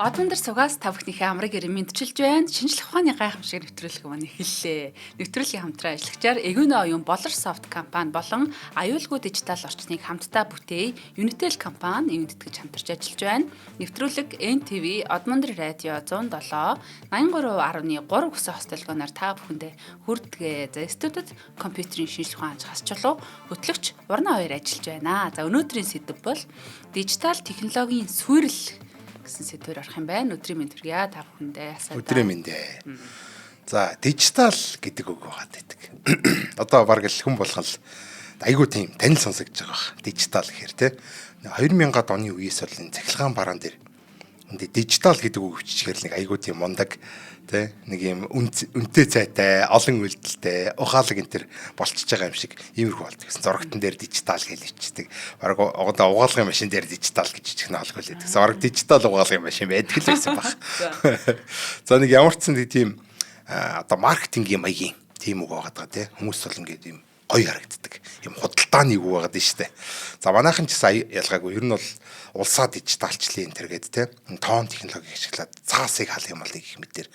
Одмондөр сугаас та бүхнийхээ амрыг эрен мэдчилж байна. Шинжлэх ухааны гайхамшиг нэвтрүүлэг маань эхэллээ. Нэвтрүүлгийн хамтран ажиллагчаар Эгүнэ оюун Болор Софт компани болон аюулгүй дижитал орчныг хамтдаа бүтээе. Unitel компани ивээн тэтгэж хамтарч ажиллаж байна. Нэвтрүүлэг NTV Одмондөр радио 107 83.3 гэсэн хост долгионоор та бүхэндээ хүрдэгэ. За, студид компьютерийн шинжлэх ухаан хас чулуу хөтлөгч Урнаа хоёр ажиллаж байна. За, өнөөдрийн сэдэв бол дижитал технологийн сүйрэл гэсэн сэдвээр орох юм байна. Өдрийн мэнд хүргье та бүхэндээ. Асаадаа. Өдрийн мэнд ээ. За, дижитал гэдэг үг байгаа гэдэг. Одоо бараг л хүн болгон л айгүй тийм танил сонсогдож байгаа бах. Дижитал гэхээр те 2000-ад оны үеэс бол энэ цахилгаан бараан дээр энд дижитал гэдэг үг биччихээр л нэг айгүй тийм мундаг те нэг юм үнэтэй цайтай, олон үйлдэлтэй, ухаалаг энэ төр болчихж байгаа юм шиг иймэрхүү болдог гэсэн. Зурагтан дээр дижитал гэж бичдэг. Бараг одоо угаалгын машин дээр дижитал гэж бичих нь алгүй л байдаг. Бараг дижитал угаалгын машин байдаг л байсан баг. За, нэг ямар ч сан тийм одоо маркетингийн маягийн тийм үг байгаа даа те. Хүмүүс бол ингээд юм гоё харагддаг. Юм худалдааны үг байгаа даа шүү дээ. За, манайхан ч гэсэн ялгаагүй. Ер нь бол улсаа дижиталчлаа энэ төр гээд те. Тоон технологиг ашиглаад цаасыг халах юм бол гэх мэтэр.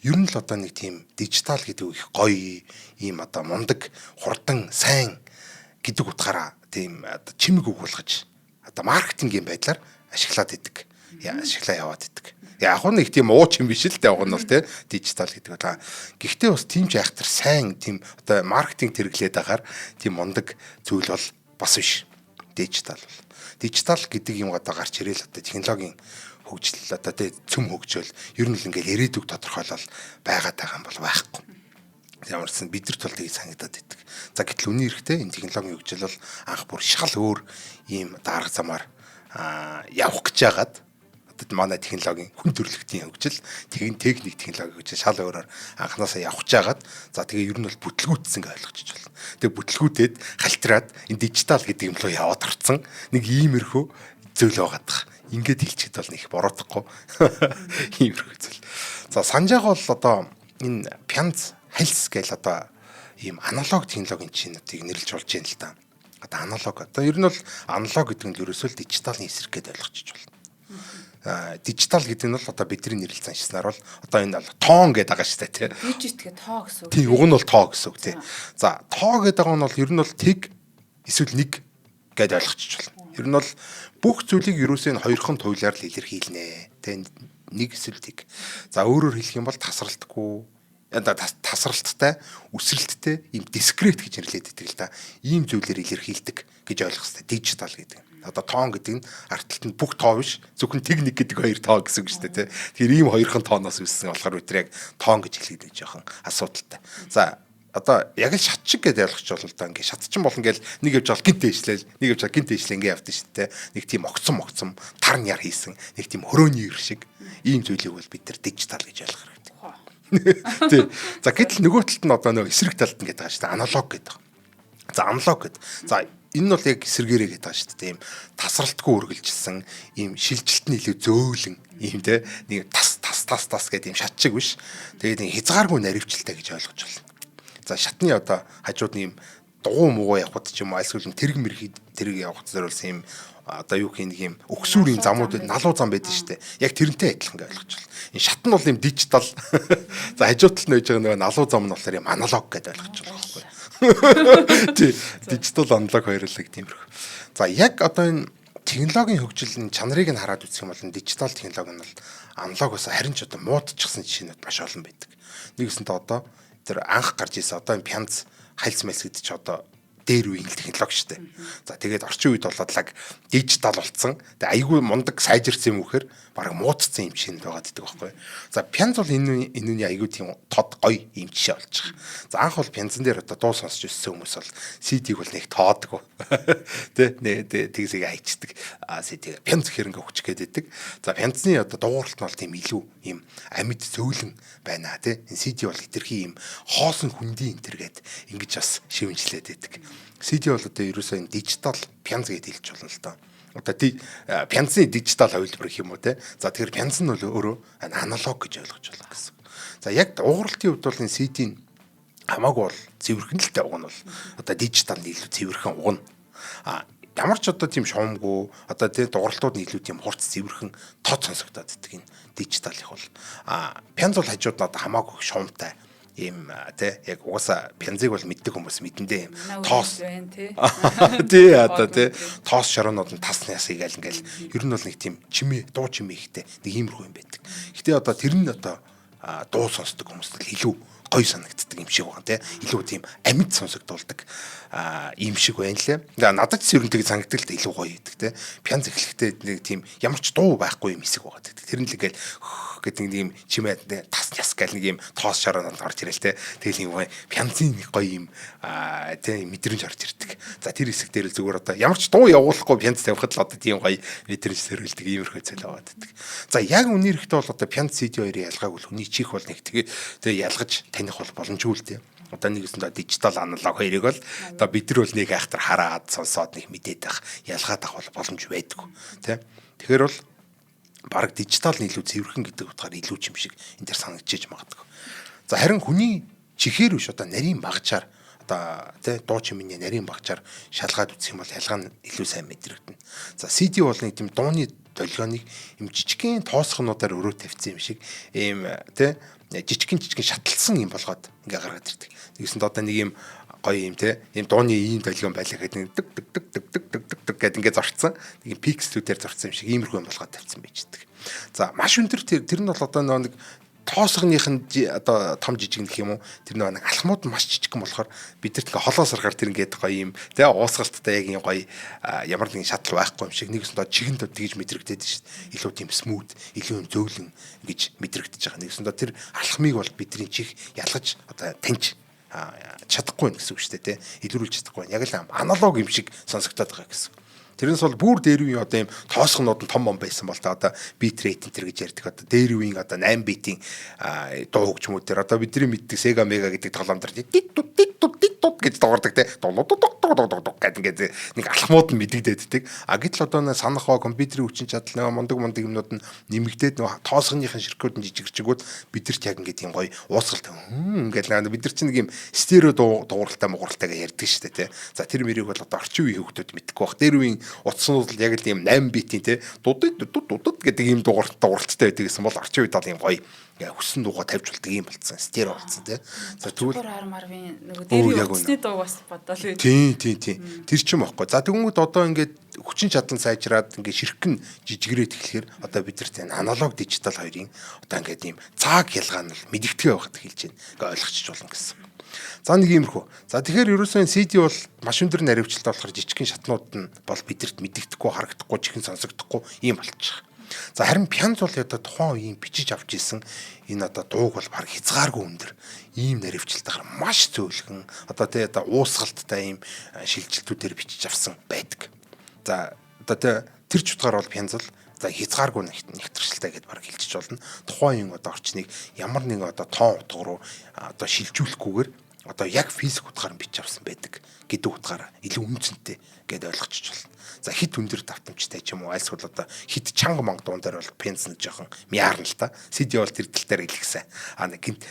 Ер нь л одоо нэг тийм дижитал гэдэг үг их гоё ийм одоо мундаг, хурдан, сайн гэдэг утгаараа тийм одоо чимэг үг болгож одоо маркетингийн байдлаар ашиглаад идэг. Ашиглаа яваад идэг. Яг нь нэг тийм ууч юм биш л дээ, уг нь бол те дижитал гэдэг бол. Гэхдээ бас тийм ч айхтар сайн тийм одоо маркетинг хэрэглээд байгаар тийм мундаг зүйл бол бас биш. Дижитал бол. Дижитал гэдэг юм одоо гарч ирээл одоо технологийн хөгжил одоо те цөм хөгжөөл ер нь л ингээл ирээдүг тодорхойлол байгаад байгаа юм бол байхгүй. Ямар ч сан бидэрт бол тийг санагдаад идэг. За, гэтэл үнийн эрэхтэй энэ технологийн хөгжил бол анх бүр шал өөр ийм одоо арга замаар явах гэж байгаад одоо манай технологийн хүн төрөлхтийн хөгжил, тэгин техник технологи хөгжил шал өөрөөр анханасаа явах гэж байгаад, за тэгээ ер нь бол бүтлгүүтсэн гэж ойлгочих болно. Тэгээ бүтлгүүтээд халтраад энэ дижитал гэдэг юм руу яваад орцсон нэг иймэрхүү зүйл байгаа дах. Ингээд хэлчихэд бол нэг буруутахгүй иймэрхүү зүйл. За, санжаага бол одоо энэ пянз хальс гэл одоо ийм аналог технологийн жишээнүүдийг нэрлэж болж байна л да. Одоо аналог, одоо ер нь бол аналог гэдэг нь ерөөсөө л дижиталын эсрэг гэдээ ойлгочих болно. Дижитал гэдэг нь бол одоо бидний нэрлэл заншснаар бол одоо энэ бол тоон гэдэг байгаа шүү дээ тий. Дижит гэх тоо гэсэн үг. Тий, уг нь бол тоо гэсэн үг тий. За, тоо гэдэг байгаа нь бол ер нь бол тэг эсвэл нэг гэдээ ойлгочих болно. Ер нь бол бүх зүйлийг ерөөсөө энэ хоёрхан туйлаар л илэрхийлнэ. Тэ, нэг эсвэл тэг. За, өөрөөр хэлэх юм бол тасралтгүй тасралттай, үсрэлттэй ийм discrete гэж нэрлэдэг байдаг л да. Ийм зүйлээр илэрхийлдэг гэж ойлгох хэрэгтэй. Дижитал гэдэг. Одоо тоон гэдэг нь ард талд нь бүх тоо биш. Зөвхөн тэг нэг гэдэг хоёр тоо гэсэн үг шүү дээ, тэ. Тэгэхээр ийм хоёрхан тооноос үүссэн болохоор бид яг тоон гэж хэлээд жоохон асуудалтай. За, одоо яг л шат шиг гэдээ ойлгоч бол л да, ингээ шатчин болон гээл нэг явж байгаа гинт ээшлээл, нэг явж байгаа гинт ээшлээ ингээ явдсан шүү дээ. Нэг тийм огцом огцом тар няр хийсэн нэг тийм хөрөөний ир шиг ийм зүйлийг бол бид нар дижитал гэж ойлгох хэрэгтэй. Тий. За, гэтэл нөгөө талд нь одоо нөгөө эсрэг талд нь гэдэг байгаа шүү дээ. Аналог гэдэг. За, аналог гэдэг. За, энэ нь бол яг эсрэгээрээ гэдэг байгаа шүү дээ. Ийм тасралтгүй үргэлжилсэн, ийм шилжилт нь илүү зөөлөн, ийм те нэг тас тас тас тас гэдэг ийм шат шиг биш. Тэгээд нэг хязгааргүй наривчлалтай гэж ойлгож байна. За, шатны одоо хажууд нь ийм дугуй муугаа явахад ч юм уу альсгүй тэрэг мэрхий тэрэг явахад зориулсан ийм одоо юу гэх нэг юм өгсүүрийн замууд, налуу зам байдаг шүү дээ. Яг тэрнтэй адилхан гэж ойлгож байна. Энэ шат нь бол ийм дижитал. За, хажуу талд нь байж байгаа нөгөө налуу зам нь болохоор ийм аналог гэдээ ойлгож байгаа байхгүй. Тий, дижитал аналог хоёр л нэг тиймэрхүү. За, яг одоо энэ технологийн хөгжил нь чанарыг нь хараад үзэх юм бол дижитал технологи нь бол аналогоос харин ч одоо муудчихсан жишээнүүд маш олон байдаг. Нэгсэнтэй одоо тэр анх гарч ирсэн одоо энэ пянз хальс мэлс гэдэг чи одоо дээр үеийн технологи шүү дээ. За, тэгээд орчин үед болоод лаг дижитал болцсон. Тэгээд айгүй мундаг сайжирсан юм үхээр бараг муудцсан юм шиг байгаад идэг байхгүй. За, пянз бол энэ энэний айгүй тийм тод гоё юм жишээ болж байгаа. За, анх бол пянзан дээр одоо дуу сонсч өссөн хүмүүс бол CD-г бол нэг тоодгүй. Тэ тэгсийг хайчдаг. А CD пянз гэхэр ингээ өгчих гээд идэг. За, пянзны одоо дуугаралт нь бол тийм илүү юм амьд зөөлөн байна тэ. Энэ CD бол хэтэрхий юм хоосон хүндийн энэ төр гээд ингэж бас шивэнчлээд идэг. CD бол одоо ерөөсөө энэ дижитал пянз гэдээ хэлж болно л доо. Одоо пянзны дижитал хувилбар гэх юм уу те. За, тэгэхээр пянз нь бол өөрөө аналог гэж ойлгож байна гэсэн. За, яг ууралтын хувьд бол энэ CD-ийн хамаагүй бол цэвэрхэн л та уг нь бол одоо дижитал нь илүү цэвэрхэн уг нь. А Ямар ч одоо тийм шуумгүй, одоо тий дууралтууд нь илүү тийм хурц цэвэрхэн тод сонсогдоод иддэг энэ дижитал их бол. Пянз бол хажууд нь одоо хамаагүй шуумтай ийм тий яг угаасаа пянзыг бол мэддэг хүмүүс мэдэндээ юм тоос тий одоо тий тоос шороонууд нь тас яс игээл ингээл ер нь бол нэг тийм чимээ дуу чимээ ихтэй нэг иймэрхүү юм байдаг. Гэтэ одоо тэр нь одоо дуу сонсдог хүмүүст л илүү гоё санагддаг юм шиг байгаа тий. Илүү тийм амьд сонсогдуулдаг юм шиг байна лээ. Тэгээ надад ч ер нь тэг санагддаг л илүү гоё гэдэг тий. Пянз эхлэхдээ нэг тийм ямар ч дуу байхгүй юм хэсэг байгаа гэдэг. Тэр нь л ингээл гэдэг нэг юм чимээ тас яс гэл нэг юм тоос шороонод орж ирэл тий. Тэгэл юм гоё пянзын нэг гоё юм тий мэдрэмж орж ирдэг. За тэр хэсэг дээр л зүгээр одоо ямар ч дуу явуулахгүй пянз тавихад л одоо тийм гоё мэдрэмж сөрүүлдэг иймэрхүү зүйл яваад байдаг. За яг үнээр ихтэй бол одоо пянз CD хоёрын ялгааг бол хүний чих бол нэг тэгээ тэгээ ялгаж таних бол боломжгүй л дээ. Одоо нэгэсэндээ дижитал аналог хоёрыг бол одоо бид нар бол нэг айхтар хараад сонсоод нэг мэдээд байх ялгаад авах бол боломж байдгүй тий. Тэгэхээр бол бараг дижитал нь илүү цэвэрхэн гэдэг утгаар илүү ч юм шиг энэ төр санагдчихэж магадгүй. За харин хүний чихээр биш одоо нарийн багжаар одоо тий дуу чимээний нарийн багжаар шалгаад үзэх юм бол ялгаа нь илүү сайн мэдрэгдэнэ. За CD бол нэг тийм дууны долгионыг юм жижигхэн тоосхнуудаар өрөө тавьсан юм шиг ийм тий жижигхэн жижигхэн шаталсан юм болгоод ингээ гаргаад ирдэг. Тэгсэнд одоо нэг юм гоё юм те ийм дууны ийм долгион байлаа гэдэг нэг дэг дэг дэг дэг дэг дэг дэг дэг гэдэг ингээ зорцсон. Нэг юм пикселүүдээр зорцсон юм шиг иймэрхүү юм болгоод тавьсан байж байдаг. За маш өндөр тэр нь бол одоо нэг тоосгоных нь одоо том жижиг гэх юм уу, тэр нэг алхмууд нь маш жижигхэн болохоор бид нар тэгээ холоос харахаар тэр ингээд гоё юм те уусгалттай яг юм гоё ямар нэгэн шатал байхгүй юм шиг нэгсэндээ чигэнд тэгж мэдрэгдээд шүү дээ. Илүү тийм смут, илүү юм зөөлөн гэж мэдрэгдэж байгаа. Нэгсэндээ тэр алхмыг бол бидний чих ялгаж одоо таньж чадахгүй гэсэн үг шүү дээ те. Илрүүлж чадахгүй. Яг л аналог юм шиг сонсогдоод байгаа гэсэн. Тэрнээс бол бүр дээр үеийн одоо ийм тоосгонууд нь том мом байсан бол та одоо бит рейт энэ төр гэж ярьдаг. Одоо дээр үеийн одоо 8 битийн дуу хөгжмүүд дээр одоо бидний мэддэг Sega Mega гэдэг тоглоом дээр дит дут дит дут дит дут гэж дуугардаг те. Дуу дуу дуу дуу дуу гэдэг ингээд нэг алхмууд нь мэдэгдээддэг. А гэтэл одоо нэг санах ба компьютерийн хүчин чадал нэг мундаг мундаг юмнууд нь нэмэгдээд нэг тоосгоныхын ширхгүүд нь жижигэрчгүүд бидэрт яг ингээд юм гоё уусгалт ингээд бид нар чинь нэг юм стерео дуугаралтай мугуралтайгаа ярьдаг шүү дээ те. За тэр мөрийг бол одоо орчин үеийн хүүхдүүд мэдэхгүй бах. Тэр үеийн утаснууд л яг л ийм 8 битийн те дудад дудад дудад гэдэг ийм дууралттай байдаг гэсэн бол орчин үед бол ийм гоё хүссэн дуугаа тавьж болдог юм болцсон. Стерео болцсон те. За тэгвэл армарвын нөгөө дэрийн утасны дууг бас бодоол үү. Тийм тийм тийм. Тэр ч юм аахгүй. За тэгвэл одоо ингээд хүчин чадал сайжраад ингээд ширхэг нь жижигрээд эхлэхээр одоо бид нар тийм аналог дижитал хоёрын одоо ингээд ийм цаг ялгаа нь мэдэгдэхээ байхад хэлж байна. Ингээд ойлгочих болно гэсэн. За нэг иймэрхүү. За тэгэхээр ерөөсөө энэ CD бол маш өндөр наривчлалтай болохоор жижигхэн шатнууд нь бол бидэрт мэдэгдэхгүй, харагдахгүй, чихэн сонсогдохгүй ийм болчих. За харин пянз бол одоо тухайн үеийн бичиж авч исэн энэ одоо дууг бол баг хязгааргүй өндөр ийм наривчлалтайгаар маш зөөлхөн одоо тий одоо уусгалттай ийм шилжилтүүдээр бичиж авсан байдаг. За одоо тий тэр ч утгаар бол пянз бол за хязгааргүй нэгтршилтэй гэдээ баг хэлчих болно. Тухайн үеийн одоо орчныг ямар нэгэн одоо тоон утга руу одоо шилжүүлэхгүйгээр одоо яг физик утгаар нь бичиж авсан байдаг гэдэг утгаараа илүү үнцэнтэй гэдээ ойлгочих болно. За хит өндөр давтамжтай ч юм уу альсвал одоо хит чанга манга дуун дээр бол пенс нэг жоохон мяарна л та. CD бол тэр тал дээр илгэсэн. А нэг гинт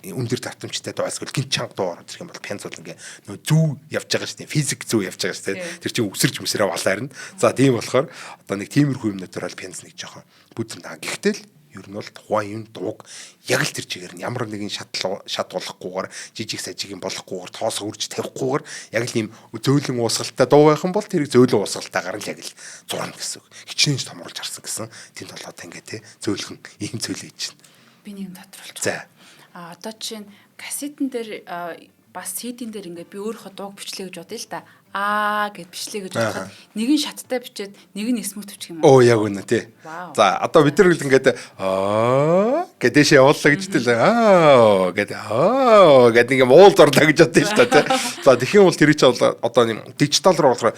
өндөр давтамжтай дуу альсвал гинт чанга дуу ороод ирэх юм бол пенс бол ингээ нөө зүү явж байгаа шүү дээ. Физик зүү явж байгаа шүү дээ. Тэр чинь үсэрч мүсрээ балаарна. За тийм болохоор одоо нэг тиймэрхүү юмнуудаар бол пенс нэг жоохон бүзэн та. Гэхдээ л ер нь бол тухайн юм дууг яг л тэр чигээр нь ямар нэгэн шат болохгүйгээр жижиг сажиг юм болохгүйгээр тоос үрж тавихгүйгээр яг л ийм зөөлөн уусгалтай дуу байх юм бол тэрийг зөөлөн уусгалтайгаар л яг л зурна гэсэн үг. Хичнээн ч томруулж харсан гэсэн. Тийм толгойд ингээ те зөөлхөн ийм зүйл хийж байна. Би нэг юм тодруулж. За. А одоо жишээ нь кассетэн дээр бас CD-н дээр ингээд би өөрийнхөө дууг бичлээ гэж бодъё л да. Аа гэд бичлээ гэж бодоход нэг нь шаттай бичээд нэг нь смут бичих юм уу? Оо яг үнэ тий. За одоо бид нар л ингээд аа гэд дэше явууллаа гэж тэл аа гэд аа гэд нэг муул зорлоо гэж бодсон шүү дээ тий. За тэгэх юм бол тэр чинь одоо нэг дижитал руу болохоор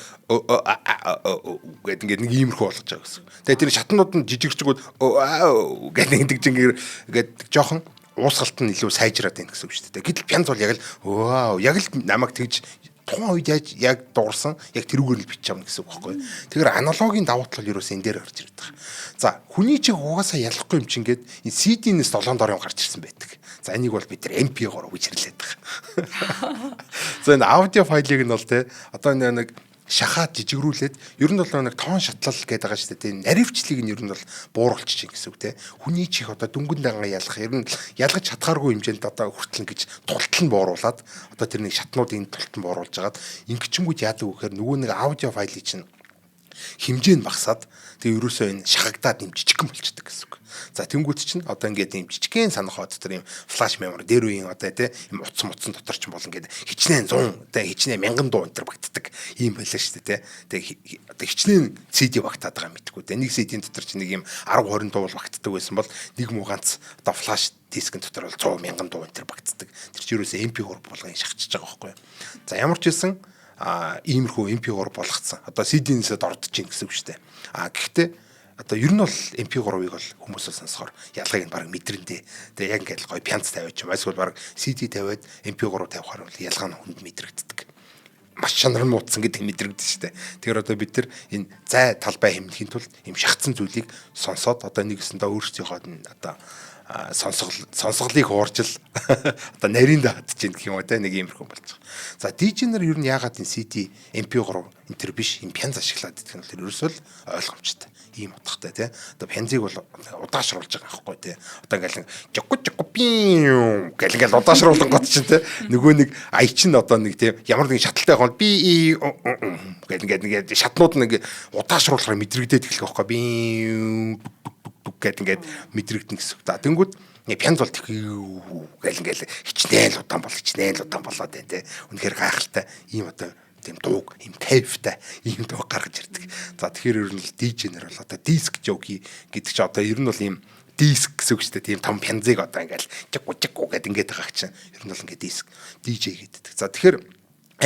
гэд ингээд нэг иймэрхүү болгож байгаа гэсэн. Тэгээ тэр шатнууд нь жижигчгүүд гэд нэг тэгж ингээд жоохон уусгалт нь илүү сайжраад байна гэсэн үг шүү дээ. Гэтэл пянз бол яг л вау яг л намайг тэгж тухайн үед яаж яг дуурсан яг тэрүүгээр л бичиж авна гэсэн үг байхгүй. Тэгэхээр аналогийн давуу тал ерөөсөө энэ дээр гарч ирдэг. За хүний чиг угаасаа ялахгүй юм чинь гээд энэ CD-нээс 7 дор юм гарч ирсэн байдаг. За энийг бол бид нар MP3 гэж хэрлээд байгаа. За энэ аудио файлыг нь бол те одоо нэг Шахаад жижигрүүлээд ер нь бол нэг тоон шатлал гэдэг байгаа шүү дээ. Тийм наривчлыг нь ер нь бол бууруулчих гэсэн үг те. Хүний чих одоо дүнгэн дангаа ялах ер нь ялгаж чадхааргүй хэмжээнд одоо хүртэл ингэж тултал нь бууруулад одоо тэр нэг шатнуудын тултал нь бууруулж хагаад ингэчингүүд яадаг вэ гэхээр нөгөө нэг аудио файлыг чинь хэмжээ нь багасаад тэгээ ерөөсөө энэ шахагдаад юм жижигхэн болчдөг гэсэн үг. За тэнгуут чинь одоо ингээд юм жижигхэн санах дотор юм flash memory дээр үеийн одоо тий юм утсан мутсан дотор ч бол ингээд хичнээн 100 тий хичнээн 1000 дуу энэ төр багтдаг ийм байлаа шүү дээ тий. Тэгээ одоо хичнээн CD багтаад байгаа мэдгүй тий. Нэг CD-ийн дотор чинь нэг юм 10 20 дуу бол багтдаг байсан бол нэг муу ганц одоо flash дискэн дотор бол 100 1000 дуу энэ төр багтдаг. Тэр чинь ерөөсөө MP3 болгон шахчихж байгаа байхгүй юу. За ямар ч байсан иймэрхүү MP3 болгоцсон. Одоо CD-нээсээ дордож гин гэсэн үг шүү дээ. Гэхдээ одоо ер нь бол MP3-ыг бол хүмүүсээ сонсохоор ялгааг нь баг мэдрэндээ. Тэгээ яг ингээд гоё пянц тавиад ч юм эсвэл баг CD тавиад MP3 тавихаар бол ялгаа нь хүнд мэдрэгддэг. Маш чанар нь муудсан гэдэг мэдрэгдэн шүү дээ. Тэгэхээр одоо бид нар энэ зай талбай хэмнэхийн тулд ийм шахацсан зүйлийг сонсоод одоо нэгэсэндээ өөрсдийнхөө одоо сонсголыг хууржил одоо нарийн татж гин гэх юм уу те нэг иймэрхүү болж байгаа. За DJ нар ер нь яагаад энэ CD MP3 энэ төр биш юм пянз ашиглаад идэх нь бол ерөөсөө л ойлгомжтой. Ийм утгатай те. Одоо пянзыг бол удаашруулж байгаа байхгүй те. Одоо ингээл жогко жогко пиу гэл ингээл удаашруулсан гот чинь те. Нөгөө нэг ая чинь одоо нэг те ямар нэгэн шаталтай байгаа би гэл ингээд нэг шатнууд нэг удаашруулахаар мэдрэгдээд эхлэх байхгүй би гэдэг ингээд мэдрэгдэн гэсэн үг. За тэнгүүд пянз бол гэл ингээл хичнээн л удаан бол хичнээн л удаан болоод байна те. Үнэхээр гайхалтай ийм одоо тийм дууг ийм кайфтай ийм дуу гаргаж ирдэг. За тэгэхээр ер нь л DJ нар бол одоо диск жоки гэдэг чи одоо ер нь бол ийм диск гэсэн үг шүү дээ. Тийм том пянзыг одоо ингээл жиггу жиггу гэд ингээд байгаа чинь ер нь бол ингээд диск DJ гэдэг. За тэгэхээр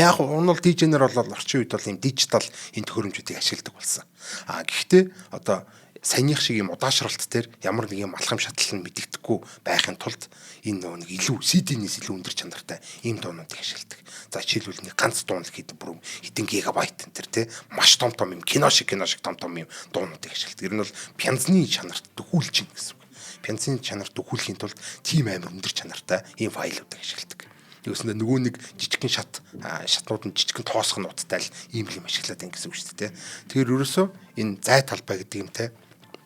яг нь бол DJ нар бол орчин үед бол ийм дижитал энэ төхөөрөмжүүдийг ашигладаг болсон. Гэхдээ одоо саяных шиг юм удаашралт дээр ямар нэг юм алхам шатлал нь мэдэгдэхгүй байхын тулд энэ нөгөө нэг илүү CD-нээс илүү өндөр чанартай ийм дуунуудыг ашигладаг. За жишээлбэл нэг ганц дуун л хэд бүр хэдэн гигабайт энэ төр те маш том том юм кино шиг том том юм дуунуудыг ашигладаг. Ер нь бол пянзны чанарт дөхүүлж гин гэсэн үг. Пянзны чанарт дөхүүлэхийн тулд тийм амар өндөр чанартай ийм файлуудыг ашигладаг. Тэгсэндээ нөгөө нэг жижигхэн шатнууд нь жижигхэн тоосох нуттай л ийм л юм ашиглаад байна гэсэн үг шүү дээ. Тэгэхээр ерөөсөө энэ зай талбай гэдэг юм те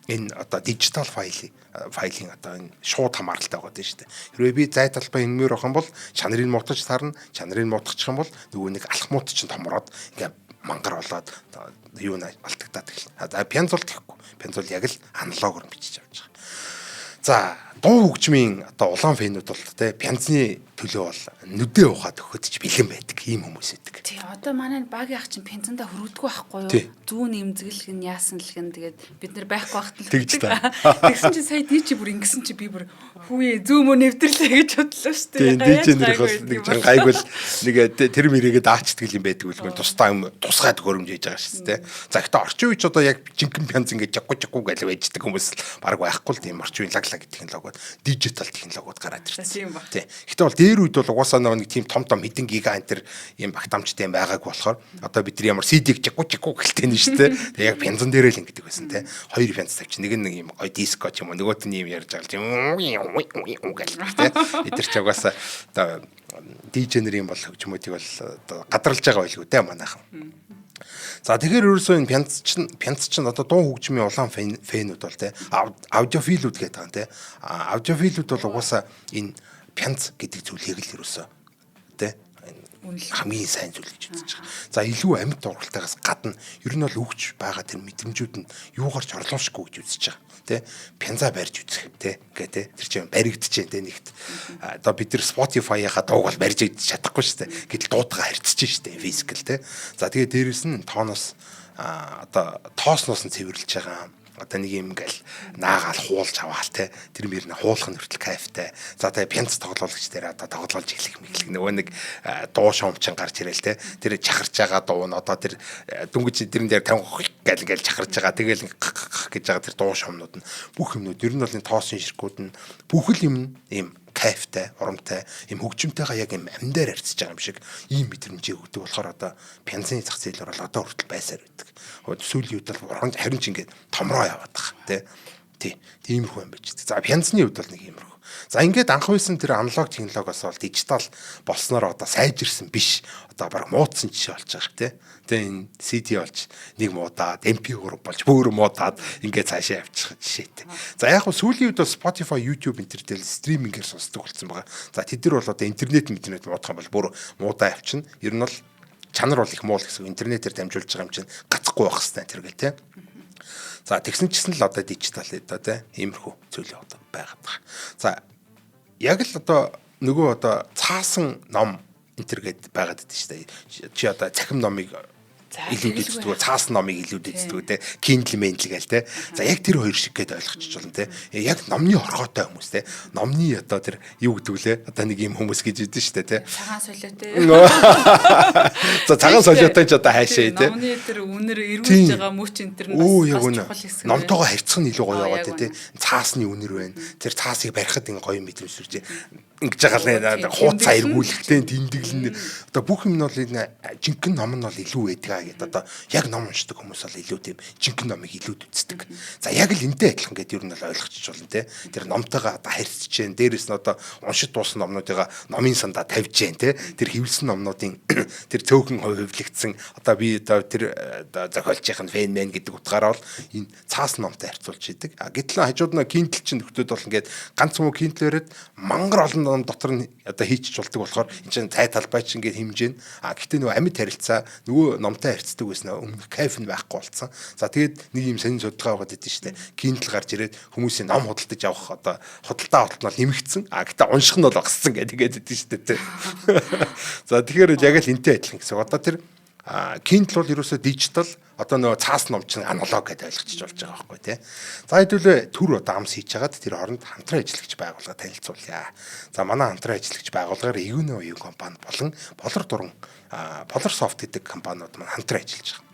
энэ одоо дижитал файлын одоо энэ шууд хамааралтай байгаа юм шүү дээ. Хэрвээ би зай талбай хэмнэмээр байх юм бол чанарыг муутгаж таарна, чанарыг муутгачих юм бол нөгөө нэг алхмууд чинь томроод ингээ мангар болоод юу н алдагдаад эхэлнэ. За пянз бол тэхгүй. Пянз бол яг л аналогоор бичиж авч байгаа. За дуу хөгжмийн одоо улаан fan үүд бол те пянзны төлөө бол нүдээ ухаад өгөхөд ч бэлэн байдаг ийм хүмүүс байдаг. Тий одоо манай багийн ах чинь пянзандаа хөрөгдгөө байхгүй юу? Зүүн эмзэглэх нь яасан л гэн тэгээд бид нар байхгүй байхад л тэгж та. Тэгсэн чинь сая DJ бүр ингэсэн чи би бүр хүүе зүү мөө нэвтрлээ гэж бодлоо шүү дээ. Тийм DJ нэрх бол нэг жан гайгүй л нэг тэр мэрийгээ даачдаг юм байдаг үлмэн тусдаа юм тусгай төхөөрөмж хийж байгаа шүү дээ. За гэхдээ орчин үеч одоо яг жинхэнэ пянз ингэж жаггүй жаггүй гэж байждаг хүмүүс баг байхгүй л тийм орчин үеийн лаглаг технологиуд дижитал технологиуд гараад ирсэн. Тийм ба. Тийм. Гэхдээ бол дээр үед бол угаасаа нэг тийм том том хэдэн гига энэ төр юм багтаамжтай юм байгааг болохоор одоо бид нар ямар CD-г жаггүй жаггүй гэлтэй нь шүү дээ. Тэгээ яг пянзан дээрээ л ингэдэг байсан те. Хоёр пянз тавьчих. Нэг нь нэг юм гой диско ч юм уу нөгөөт нь юм ярьж байгаа юм гэл те. Эдгээр ч угаасаа одоо DJ нарын бол хөгжмүүдийг бол одоо гадарлаж байгаа байлгүй те манайхан. За тэгэхээр ерөөсөө энэ пянз чинь одоо дуу хөгжмийн улаан fan үүд бол те audiophile үүд гэдэг байгаа те. Audiophile үүд бол угаасаа энэ пянз гэдэг зүйлийг л ерөөсөө те хамгийн сайн зүйл гэж үзэж байгаа. За илүү амьд ургалтайгаас гадна ер нь бол өгч байгаа тэр мэдрэмжүүд нь юугаар ч орлоошгүй гэж үзэж байгаа. Тэ пянзаа барьж үзэх тэ гэ тэ тэр чинь баригдчихээн тэ нэгт. Одоо бид нар Spotify-ийнхаа дууг бол барьж чадахгүй шүү дээ. Гэтэл дуудагаа харьцаж шүү дээ physical тэ. За тэгээ дээрэс нь тооноос одоо тоосноос нь цэвэрлж байгаа одоо нэг юм ингээл наагаал хуулж аваал те тэр мөр нь хуулах нь хүртэл кайфтай. За тэгээ пянц тоглуулагч дээр одоо тоглоулж эхлэх мэхлэх нөгөө нэг дуу шоумчин гарч ирэл те тэр чахарч байгаа дуу нь одоо тэр дүнгиж тэрэн дээр 50 гэл ингээл чахарч байгаа тэгэл гэж байгаа тэр дуу шоумнууд нь бүх юмнууд ер нь бол энэ тоосын ширхгүүд нь бүхэл юм ийм кайфтай, урамтай, юм хөгжимтэйгээ яг юм амьдаар харьцаж байгаа юм шиг ийм мэдрэмжийг өгдөг болохоор одоо пянзын зах зээлээр бол одоо хүртэл байсаар байдаг. Сүүлийн үед бол харин ч ингээд томроо яваад байгаа тий. Тий. Тиймэрхүү юм байж. За, пянзны хувьд бол нэг иймэрхүү. За, ингээд анх байсан тэр аналог технологиос бол дижитал болсноор одоо сайжирсан биш. Одоо баг муудсан жишээ болж байгаа шүү, тий. Тэгээ энэ CD болж нэг муудаад, MP3 болж бүр муудаад ингээд цаашаа явчих жишээтэй. За, яг хөө сүүлийн үед бол Spotify, YouTube энэ төр дээр streaming ээр сонсдог болсон байгаа. За, тэд нар бол одоо интернет муудах юм бол бүр муудаа явчихна. Ер нь бол чанар бол их муу л гэсэн, интернетээр дамжуулж байгаа юм чинь гацхгүй байх хэрэгтэй тэр гэл, тий. За, тэгсэн чигсэн л одоо дижитал одоо, тий, иймэрхүү зүйл одоо байгаад байгаа. За, яг л одоо нөгөө одоо цаасан ном энэ төр гээд байгаад байдаг шүү дээ. Чи одоо цахим номыг илүү дийцдэг, цаасан номыг илүү дийцдэг, те, Kindle Mendel гээл, те. За, яг тэр хоёр шиг гээд ойлгочих болно, те. Яг номны орхоотой хүмүүс, те. Номны одоо тэр юу гэдэг вүлээ? Одоо нэг юм хүмүүс гэж идэв шүү дээ, те. Цагаан солиотой. За, цагаан солиотой ч одоо хайшаа, те. Номны тэр үнэр эргүүлж байгаа мөч энэ төр нь бас чухал хэсэг. Номтойгоо харьцах нь илүү гоё байгаа, те. Цаасны үнэр байна. Тэр цаасыг барихад ингээ гоё мэдрэмж сүрж ингэж байгаа л хууцаа эргүүлэхтэй тэмдэглэн, одоо бүх юм нь бол энэ жинхэнэ ном нь бол илүү байдаг гэдэг, одоо яг ном уншдаг хүмүүс бол илүү тийм жинхэнэ номыг илүү үздэг. За, яг л энтэй адилхан гэдэг ер нь бол ойлгочих болно, те. Тэр номтойгоо одоо харьцаж जैन, дээрэс нь одоо уншид дууссан номнуудыгаа номын сандаа тавьж जैन, те. Тэр хэвлсэн номнуудын тэр цөөхөн хувь хэвлэгдсэн одоо би одоо тэр одоо зохиолчийн fan мэн гэдэг утгаараа бол энэ цаас номтой харьцуулж идэг. А гэтэл хажууд нь Kindle чинь нөхдөөд бол ингээд ганц юм Kindle өрөөд мангар олон ном дотор нь одоо хийчих болдог болохоор энэ чинь цай талбай чинь ингээд хэмжээ. А гэхдээ нөгөө амьд харилцаа, нөгөө номтой харьцдаг байсан өмнөх кайф нь байхгүй болсон. За, тэгээд нэг юм сонин судалгаа байгаад идэв шүү дээ. Kindle гарч ирээд хүмүүсийн ном худалдаж авах одоо худалдаа авалт нь бол нэмэгдсэн. А гэхдээ унших нь бол багассан гэдэг идэв шүү дээ. За, тэгэхээр яг л энтэй адилхан гэсэн. Одоо тэр Kindle бол ерөөсөө дижитал, одоо нөгөө цаас ном чинь аналог гэдээ ойлгочих болж байгаа байхгүй, тий. За, хэдүүлээ төр одоо амс хийж хагаад тэр хооронд хамтран ажиллагч байгууллага танилцуулъя. За, манай хамтран ажиллагч байгууллагаар Эгүнэ оюун компани болон Болор дуран Болор софт гэдэг компаниуд маань хамтран ажиллаж байгаа.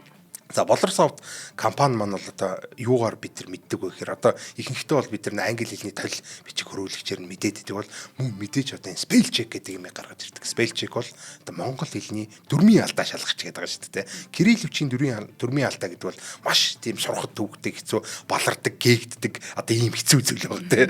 За, Болор софт компани маань бол одоо юугаар бид нар мэддэг вэ гэхээр одоо ихэнхдээ бол бид нар англи хэлний толь бичих хөрвүүлэгчээр нь мэдээд идэг бол мөн мэдээж одоо энэ spell check гэдэг юм гаргаж ирдэг. Spell check бол одоо монгол хэлний дүрмийн алдаа шалгах гэдэг байгаа шүү дээ. Кирилл бичгийн дүрмийн алдаа гэдэг бол маш тийм сурахад төвөгтэй, хэцүү, балардаг, гээгддэг одоо ийм хэцүү зүйл байгаа, те.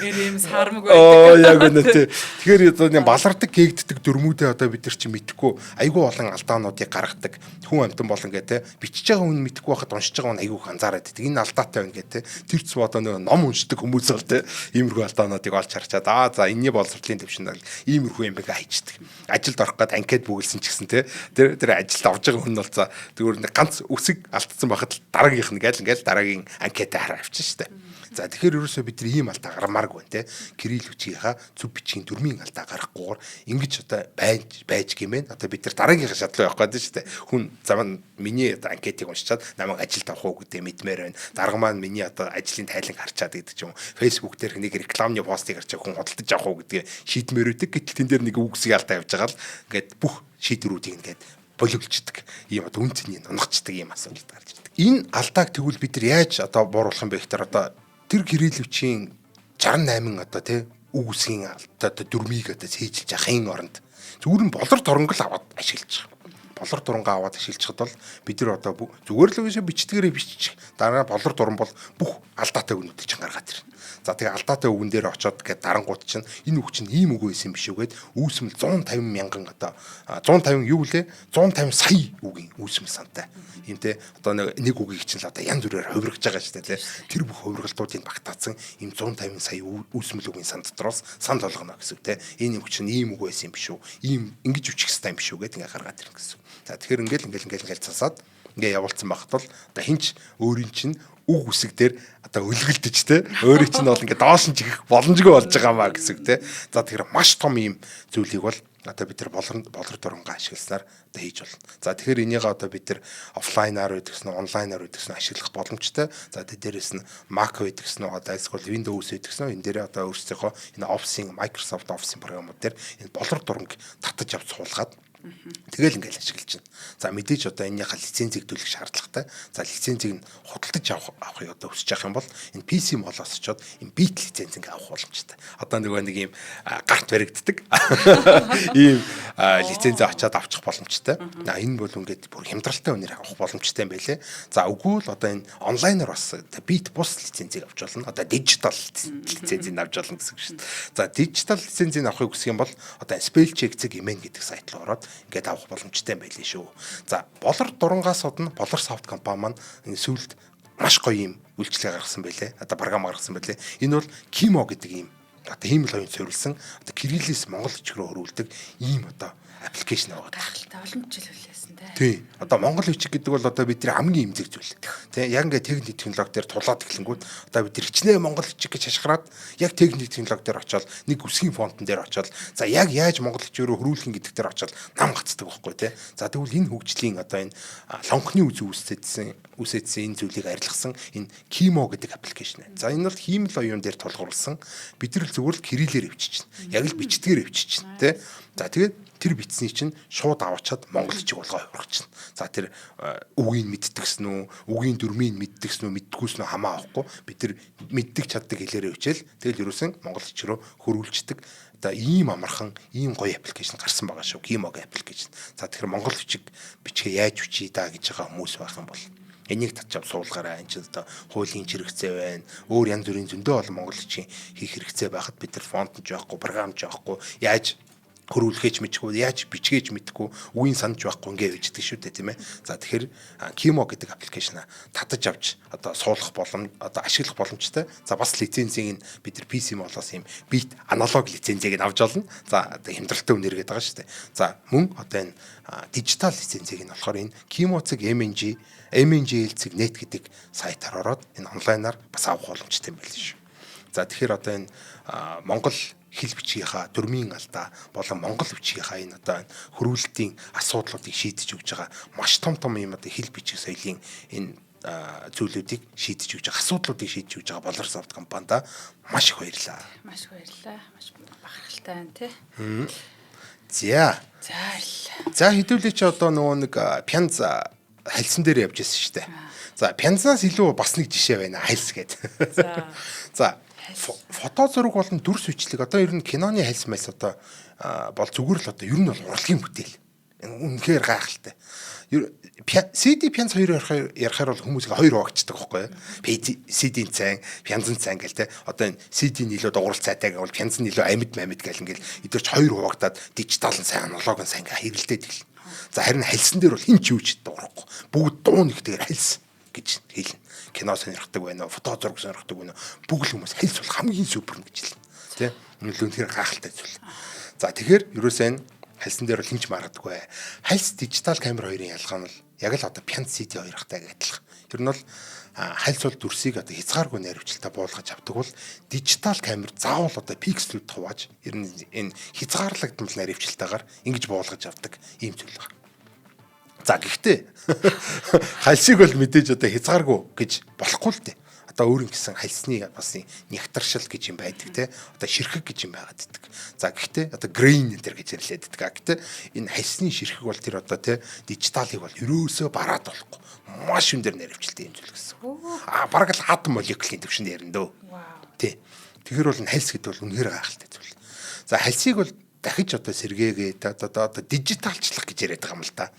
Тэр ийм сармаг байдаг. Оо, яг үнэ, те. Тэгэхээр одоо нэг балардаг, гээгддэг дүрмүүдээ одоо бид нар чинь мэдэхгүй айгүй олон алдаануудыг гаргадаг. Хүн амьтан болон гэ, те, бичиж байгаа хүн мэдэхгүй байхад уншиж байгаа хүн айгүй их анзаараад байдаг. Энэ алдаатай байна гэх, те. Тэр цэв одоо нэг ном уншдаг хүмүүс бол, те, иймэрхүү алдаануудыг олж харчаад, аа, за, энэний боловсролын төвшөнд бол иймэрхүү юм бэ хайчдаг. Ажилд орох гээд анкет бүгэлсэн ч гэсэн, те, тэр тэр ажилд орж байгаа хүн нь бол за зүгээр нэг ганц үсэг алдсан байхад дараагийнх нь гээл ингээл дараагийн анкетаа хараа авчихна штэ. За, тэгэхээр ерөөсөө бид нар ийм алдаа гармааргүй байна, те. Кирилл бичгийнхаа зөв бичгийн дүрмийн алдаа гаргахгүйгээр ингэж одоо байж байж гэмээр одоо бид нар дараагийнхаа шатлаа явах гэдэг шүү дээ. Хүн зам миний одоо анкетыг уншичаад намайг ажилд авах уу гэдэг мэдмээр байна. Дарга маань миний одоо ажлын тайланг харчаад гэдэг ч юм уу. Facebook дээр нэг рекламны постыг харчаа хүн худалдаж авах уу гэдгээ шийдмээр өгдөг. Гэтэл тэн дээр нэг үгсийг алдаа явж байгаа л ингээд бүх шийдвэрүүдийг ингээд боловлждаг. Ийм одоо үн цэнийг нунгацдаг ийм асуудал гарч ирдэг. Энэ алдааг тэгвэл бид нар яаж одоо бууруулах юм бэ гэхээр одоо тэр кирилл бичгийн 68 одоо, тий, үг үсгийн одоо дүрмийг одоо цээжилж ахын оронд зүгээр нь болор торонг л аваад ашиглаж байгаа. Болор дурангаа аваад ашиглчихад бол бид нар одоо зүгээр л үгүйсээ бичдгээрээ биччих. Дараа нь болор дуран бол бүх алдаатай үгнүүдийг чинь гаргаад ирнэ. За, тэгээ алдаатай үгэн дээр очоод гээд дарангууд чинь энэ үг чинь ийм үг байсан юм биш үү гээд үүсмэл 150 мянган одоо 150 юу лээ 150 сая үгийн үүсмэл сантай. Ийм, те, одоо нэг үгийг чинь л одоо янз бүрээр хувиргаж байгаа шүү дээ, те. Тэр бүх хувиргалтуудыг багтаацсан ийм 150 сая үүсмэл үгийн сан дотроос санал болгоно гэсэн үг, те. Энэ үг чинь ийм үг байсан юм биш үү? Ийм ингэж үчих хэрэгтэй юм биш үү гэдэг ингээ гаргаад ирнэ гэсэн. За, тэгэхээр ингээл ингээл ингээл ингээл засаад ингээ явуулсан байхад бол одоо хинч өөрийн чинь үг үсэг дээр одоо өлгөлдөж, те, өөрийн чинь бол ингээ доош нь чихэх боломжгүй болж байгаа маа гэсэн үг, те. За, тэгэхээр маш том ийм зүйлийг бол одоо бид нар болор дурангаа ашигласнаар одоо хийж болно. За, тэгэхээр энийгээ одоо бид нар offline аар байдагсан нь, онлайнаар байдагсан нь ашиглах боломжтой. За, тэг дээрэс нь Mac байдагсан нь, одоо эсвэл Windows байдагсан нь энэ дээрээ одоо өөрсдийнхөө энэ Office-ийн, Microsoft Office-ийн програмууд дээр энэ болор дуранг татаж авч суулгаад тэгэл ингээл ашиглаж байна. За, мэдээж одоо энэнийхээ лицензийг төлөх шаардлагатай. За, лицензийг нь худалдаж авахыг одоо хүсэж явах юм бол энэ PC Mall-оос очиод энэ бит лиценз ингээ авах боломжтой. Одоо нөгөө нэг ийм гарт баригддаг. Ийм Лицензээ очиад авчих боломжтой. Энэ бол ингээд бүр хямдралтай үнээр авах боломжтой юм байлээ. За, үгүй л одоо энэ онлайнаар бас бит бус лицензийг авч болно. Одоо дижитал лицензийг авч болно гэсэн үг шүү дээ. За, дижитал лицензийг авахыг хүсэх юм бол одоо spellcheck.mn гэдэг сайт руу ороод ингээд авах боломжтой юм байлээ шүү. За, Болор Дурангаас одно Болор Софт компани маань энэ сүүлд маш гоё юм үйлчилгээ гаргасан байлээ. Одоо програм гаргасан байлээ. Энэ бол Kimo гэдэг ийм одоо хиймэл оюун суурилсан, одоо кириллээс монгол бичиг рүү хөрвүүлдэг ийм одоо application байгаа. Гайхалтай, олон жил хүлээсэн те. Тий. Одоо монгол бичиг гэдэг бол одоо бидний хамгийн эмзэг зүйл. Тий. Яг ингээд техник технологи дээр тулаад эхлэнгүүт одоо бид хичнээн монгол бичиг гэж хашгираад, яг техник технологи дээр очиод, нэг үсгийн фонтон дээр очиод, за яг яаж монгол бичиг рүү хөрвүүлэх гэдэг дээр очиод нам гацдаг байхгүй, тий. За, тэгвэл энэ хөгжлийн одоо энэ лонхны үз үүсээдсэн энэ зүйлийг арилгасан энэ Kimo гэдэг application. За, энэ бол хиймэл оюун дээр тулгуурласан, бид нар зүгээр л кириллээр биччихнэ. Яг л бичдгээр биччихнэ, тий. За, тэгээд тэр бичсний чинь шууд аваачаад монгол бичиг болгоо хувиргачихна. За, тэр үгийг мэддэгсэн үү, үгийн дүрмийг мэддэгсэн үү, мэддэггүйсэн үү хамаа авахгүй, бид тэр мэддэг чаддаг хэлээрээ бичээл, тэгэл ерөөсөн монгол бичиг рүү хөрвүүлждэг. Одоо ийм амархан, ийм гоё application гарсан байгаа шүү. Kimo application. За, тэгэхээр монгол бичиг бичгээ яаж бичье да гэж байгаа хүмүүс байх юм бол энийг татчаад суулгаарай. Энэ чинь одоо хуулийн хэрэгцээ байна. Өөр янз бүрийн зөндөө олон монгол бичгийн хийх хэрэгцээ байхад бид нар фонт нь жоохгүй, програм жоохгүй, яаж хөрвүүлэхээч мэдгүй, яаж бичгээч мэдгүй, үгийн санаж байхгүй ингээ бичдэг шүү дээ, тийм ээ. За, тэгэхээр Kimo гэдэг application татаж авч одоо суулгах боломж, одоо ашиглах боломжтой. За, бас лицензийг нь бид нар PC молоос юм бит аналог лицензийг нь авч олно. За, одоо хямдралтай үнээр гэдэг байгаа шүү дээ. За, мөн одоо энэ дижитал лицензийг нь болохоор энэ Kimo.MNG MNGL.net гэдэг сайтаар ороод энэ онлайнаар бас авах боломжтой юм байна шүү. За, тэгэхээр одоо энэ Монгол хэл бичгийнхаа дүрмийн алдаа болон монгол бичгийнхаа энэ одоо энэ хөрвүүлэлтийн асуудлуудыг шийдэж өгж байгаа маш том том юм одоо хэл бичиг соёлын энэ зүйлүүдийг шийдэж өгж байгаа, асуудлуудыг шийдэж өгж байгаа Болор Софт компанида маш их баярлалаа. Маш их баярлалаа. Маш бахархалтай байна, тий. За. За, баярлалаа. За, хэдүүлээ чи одоо нөгөө нэг пянз хальсан дээр явж ирсэн шүү дээ. За, пянзнаас илүү бас нэг жишээ байна, хальс гэдэг. За. За, фото зураг болон дүрс бичлэг, одоо ер нь киноны хальс мальс одоо бол зүгээр л одоо ер нь бол урлагийн бүтээл. Энэ үнэхээр гайхалтай. CD пянз хоёр ярихаар бол хүмүүс хоёр хуваагддаг байхгүй юу? CD-ийн цайн, пянзан цайн гэл те. Одоо энэ CD нь илүү дугуурал цайтай гэвэл пянз нь илүү амьд амьд гэл ингээл эдгээр ч хоёр хуваагдаад, дижитал нь сайн, аналог нь сайн гэ хэрэлдээд эхэлнэ. За, харин хальсан дээр бол хэн ч юу ч дуурахгүй. Бүгд дуу нэгтэйгээр хальс гэж хэлнэ. Кино сонирхдаг байна уу, фото зураг сонирхдаг байна уу? Бүгд л хүмүүс хальс бол хамгийн супер гэж хэлнэ. Тэ? Энэ л үнэхээр гайхалтай зүйл. За, тэгэхээр ерөөсөө энэ хальсан дээр бол хэн ч маргадаггүй. Хальс, дижитал камер хоёрын ялгаа нь бол яг л одоо пянз CD хоёрхтай адилхан. Тэр нь бол хальс бол дүрсийг одоо хязгааргүй наривчлалтаа буулгаж авдаг бол дижитал камер заавал одоо пикселүүд хувааж, ер нь энэ хязгаарлагдмал наривчлалтаагаар ингэж буулгаж авдаг ийм зүйл байна. За, гэхдээ хальсыг бол мэдээж одоо хязгааргүй гэж болохгүй л дээ. Одоо өөр юм гэсэн хальсны бас нягтаршил гэж юм байдаг, те. Одоо ширхэг гэж юм байгаад иддэг. За, гэхдээ одоо grain энэ төр гэж нэрлээд иддэг. Гэхдээ энэ хальсны ширхэг бол тэр одоо те дижиталыг бол ерөөсөө бараад болохгүй. Маш өндөр наривчлалтай юм зүйл гэсэн. А бараг л атом молекулын түвшинд ярина дөө. Тий. Тэгэхээр бол энэ хальс гэдэг бол үнэхээр гайхалтай зүйл. За, хальсыг бол дахиж одоо сэргээгээд одоо дижиталчлах гэж яриад байгаа юм л да.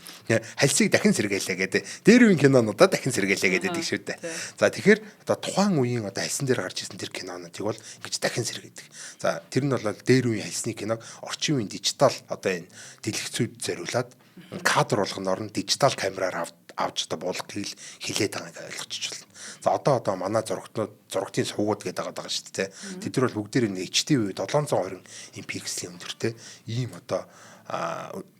Хальсыг дахин сэргээлээ гэдэг. Дээр үеийн кинонуудаа дахин сэргээлээ гэдэг шүү дээ. За, тэгэхээр одоо тухайн үеийн одоо хальсан дээр гарч ирсэн тэр кинонуудыг бол ингэж дахин сэргээдэг. За, тэр нь бол дээр үеийн хальсны киног орчин үеийн дижитал одоо энэ дэлгэцүүд зориулаад кадр болгоноор нь дижитал камераар авч одоо буулгахыг хилээд байгааг ойлгочих болно. За, одоо манай зурагтнууд, зурагтын сувгууд гэдэг байгаа шүү дээ. Тэд нар бол бүгдээр энэ HD буюу 720 юм пикселийн өндөртэй ийм одоо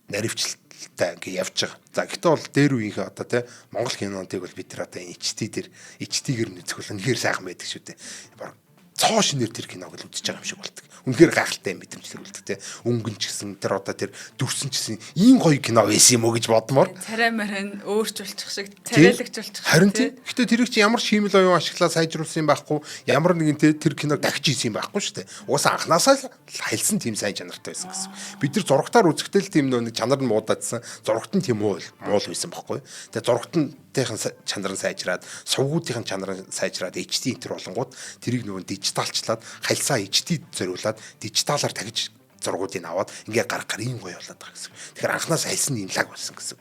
наривчлалтай ингээ явж байгаа. За, гэхдээ бол дээр үеийнхээ одоо те Монгол кинонуудыг бол бид нар одоо энэ HD дээр HD-гээр нь үзэх бол үнэхээр сайхан байдаг шүү дээ. Бараг цоо шинээр тэр киног л үзэж байгаа юм шиг болдог. Үнэхээр гайхалтай юм мэдрэмж төрүүлдэг те. Өнгөн ч гэсэн тэр одоо тэр дүрсэн ч гэсэн ийм гоё кино байсан юм уу гэж бодмоор. Царай марин өөрчүүлчих шиг, царайлагчулчих шиг. Харин тийм. Гэтэ тэрийг чи ямар ч хиймэл оюун ашиглаад сайжруулсан юм байхгүй, ямар нэгэн те тэр киног дахиж хийсэн юм байхгүй шүү дээ. Угаасаа анханасаа л хальсан тийм сайн чанартай байсан гэсэн. Бид нар зурагтаар үзэхдээ л тийм нөө нэг чанар нь муудаадсан, зурагт нь тийм муу муул байсан байхгүй. Тэгээ зурагт нь тийхэн чанар нь сайжраад, сувгуудын чанар нь сайжраад HD энэ төр болонгууд тэрийг нөгөө дижиталчлаад, хальсаа HD зориулаад дижиталаар тагж зургуудыг аваад ингээ гаргахаар ийм гоё болоод байгаа гэсэн. Тэгэхээр анханаас хальс нь ийм лаг болсон гэсэн.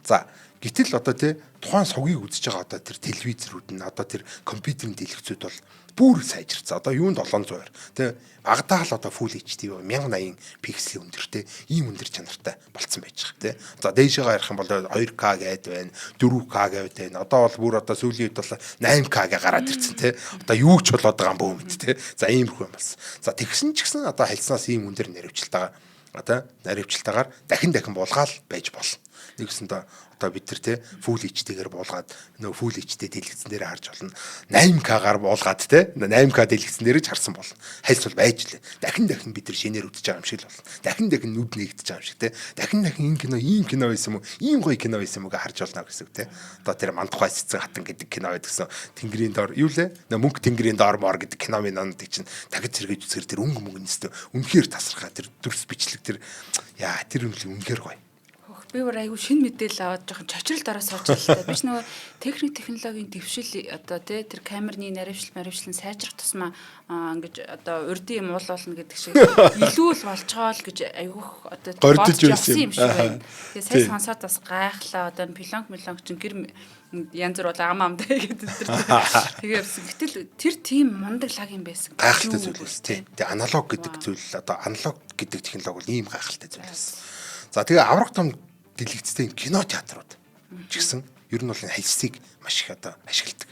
За гэтэл одоо тий тухайн сугийг үзэж байгаа одоо тэр телевизрүүд нь одоо тэр компьютерийн дэлгэцүүд бол бүр сайжирцсан. Одоо юунд 720 тий багадаа л одоо Full HD 1080 пикселийн өндөртэй ийм өндөр чанартай болцсон байж байгаа тий. За дээшээгээ ярих юм бол 2K гээд байна, 4K гээд байна. Одоо бол бүр одоо сүүлийн үед бол 8K гээ гараад ирсэн тий. Одоо юу ч болоод байгаа юм бөө мэд тий. За иймэрхүү юм болсон. За тэгсэн ч гэсэн одоо хальснаас ийм өндөр наривчлалтайгаа одоо наривчлалтайгаар дахин дахин буулгаал байж болно. Нэгсэндээ одоо бид нар те Full HD-гээр буулгаад нөө Full HD дэлгэцэн дээр харж болно. 8K-гаар буулгаад те 8K дэлгэцэн дээр ч харсан болно. Хальс бол байж лээ. Дахин дахин бид нар шинээр үзэж байгаа юм шиг л болно. Дахин дахин нүд нээгдэж байгаа юм шиг те. Дахин дахин энэ кино ийм кино байсан юм уу? Ийм гоё кино байсан юм уу гэж харж болно гэсэн үг те. Одоо тэр Мандухай цэцэн хатан гэдэг кино байдаг гэсэн. Тэнгэрийн дор юу лээ? Нөө мөнх тэнгэрийн дор мор гэдэг кино миноныг чинь дахиж сэргээж үзэхэр тэр өнгө мөнгө нэстэ үнэхээр тасархаа тэр дүрс бичлэг тэр яа тэр үнэхээр гоё. Би бүр айгүй шинэ мэдээлэл аваад жоохон чочрол дараа сууж байлаа. Би ч нөгөө техник технологийн дэвшил одоо тий тэр камерны наривчлал маривчлал нь сайжрах тусмаа ингэж одоо урдын юм уулуулна гэдэг шиг илүү л болж байгаа л гэж айгүйх одоо Гордож байсан юм шиг байна. Тэгээ сая сонсоод бас гайхлаа. Одоо пилонг милонг чинь гэр янз бүр бол ам ам гэдэг тэр. Тэгээ явсан. Гэтэл тэр тийм мундаг лаг юм байсан. Гайхалтай зүйл байсан тий. Тэгээ аналог гэдэг зүйл одоо аналог гэдэг технологи бол ийм гайхалтай зүйл байсан. За тэгээ авраг том дэлгэцтэй кино театрууд ч гэсэн ер нь бол энэ хальсыг маш их одоо ашигладаг.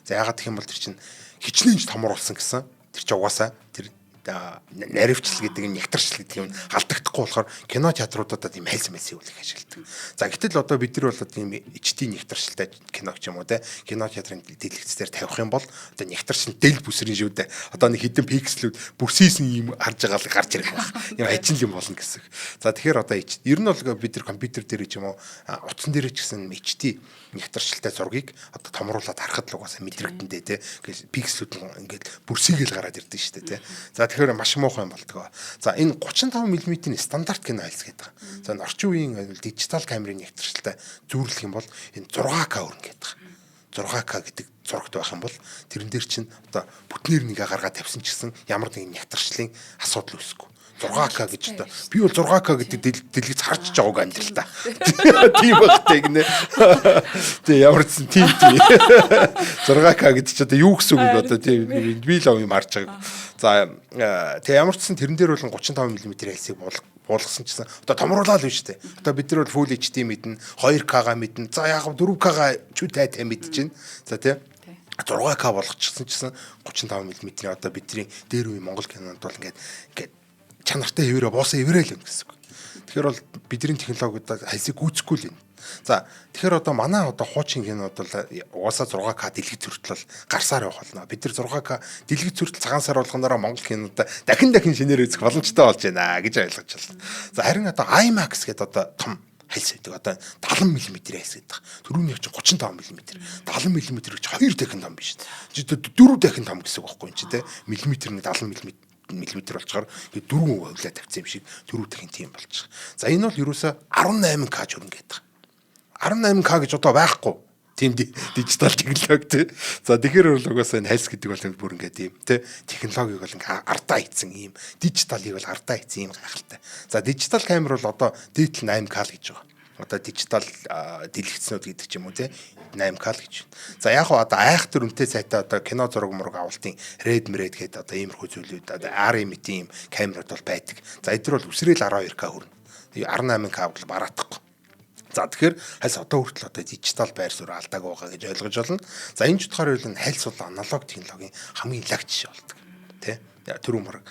За яагаад гэх юм бол тэр чинь хичнээн ч томруулсан гэсэн тэр чинь угаасаа тэр наривчлал гэдэг нь нягтарчл гэдэг юм алдагдахгүй болохоор кино театруудад тийм хальс мэлсийг үл их ашигладаг. За гэтэл одоо бид нар бол тийм HD нягтарчлалтай кино ч юм уу те кино театрын дэлгэцээр тавих юм бол одоо нягтарчл дэл бүсрэн шүү дээ. Одоо нэг хідэн пикселүүд бүрсийсэн юм харж байгаа л гарч ирэх байх. Юм ажил юм болно гэсэн. За тэгэхээр одоо ер нь бол бид нар компьютер дээр ч юм уу утсан дээр ч гэсэн HD нягтарчлалтай зургийг одоо томруулаад харахад л угаасаа мэдрэгдэндээ те пикселүүд ингээд бүрсийгэл гараад ирдэ шүү дээ те. За тэгэхээр маш муухай юм болдгоо. За энэ 35 мм-ийн стандарт кино хальс гэдэг. За энэ орчин үеийн дижитал камерын нягтарчлалтай зүүрлэх юм бол энэ 6К өрнө гэдэг. 6К гэдэг зурагт байх юм бол тэрэн дээр чинь одоо бүтнээр нэгэ гаргаад тавьсан ч гэсэн ямар нэгэн нягтарчлалын асуудал үүсэхгүй. 6К гэж одоо би бол 6К гэдэг дэлгэц харж байгааг амьдрал та. Тийм байх тэ гинэ. Тэг ямар ч тийм тийм. 6К гэдэг чи одоо юу гэсэн үг вэ одоо тийм би л юм харж байгааг. За тэг ямар ч сан тэрэн дээр бол 35 мм хальсыг буулгасан чсэн одоо томруулаад л биш үү. Одоо бид нар бол Full HD мэднэ, 2К-га мэднэ. За яг 4К-га чүү тай тай мэдчихээн. За тий 6К болгочихсон чсэн 35 мм-ийн одоо бидний дээр үе Монгол кинонд бол ингээд ингээд чанартай хэвээрээ буусан хэвээрээ л юм гэсэн үг. Тэгэхээр бол бидний технологиуд хальсыг гүйцэхгүй л юм. За тэгэхээр одоо манай одоо хуучин кинод бол угаасаа 6К дэлгэц хүртэл бол гарсаар явах болно. Бид нар 6К дэлгэц хүртэл цагаан сар болгоноороо Монгол кинод дахин дахин шинээр үзэх боломжтой болж байна гэж ойлгож байна. За харин одоо IMAX гэдэг одоо том хальс байдаг. Одоо 70 мм хальс гэдэг. Төрүүний чинь 35 мм. 70 мм гэж 2 дахин том биш. Чи 4 дахин том гэсэн үг байхгүй юм чи те. Миллиметр нь 70 мм миллиметр болчоор ингээд дөрвөн хувлаа тавьсан юм шиг дөрөв дахин тийм болчих. За энэ бол ерөөсө 18К ч өрнө гэдэг. 18К гэж одоо байхгүй. Тийм дижитал технологи тий. За тэгэхээр бол угаасаа энэ хальс гэдэг бол бүр ингээд тийм тий технологиг бол ингээд ардаа хийцэн ийм дижиталыг бол ардаа хийцэн ийм гайхалтай. За дижитал камер бол одоо дээдл 8К л гэж байгаа. Одоо дижитал дэлгэцнүүд гэдэг ч юм уу тий 8К л гэж байна. За яг хоо одоо айхтар үнэтэй сайтай одоо кино зураг мураг авалтын Red Mred гэдэг одоо иймэрхүү зүйлүүд одоо RMT ийм камерууд бол байдаг. За эдгээр бол үсрээл 12К хүрнэ. Тэгээ 18К бол бараатахгүй. За тэгэхээр хальс одоо хүртэл одоо дижитал байр суурь алдааг байгаа гэж ойлгож байна. За энэ ч утгаараа юу хальс бол аналог технологийн хамгийн лаг жишээ болдог. Тэ? Түрүү мураг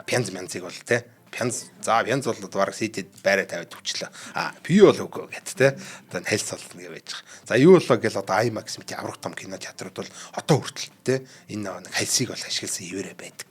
пянз мянзыг бол тэ пянз за пянз бол бараг CD байраа тавиад өчлөө. А би бол үгүй гэт тэ. Одоо хальс болно гэж байж байгаа. За юу болоо гэл одоо IMAX мэт авраг том кино театрууд бол одоо хүртэл тэ энэ нэг хальсыг бол ашигласан хэвээрээ байдаг.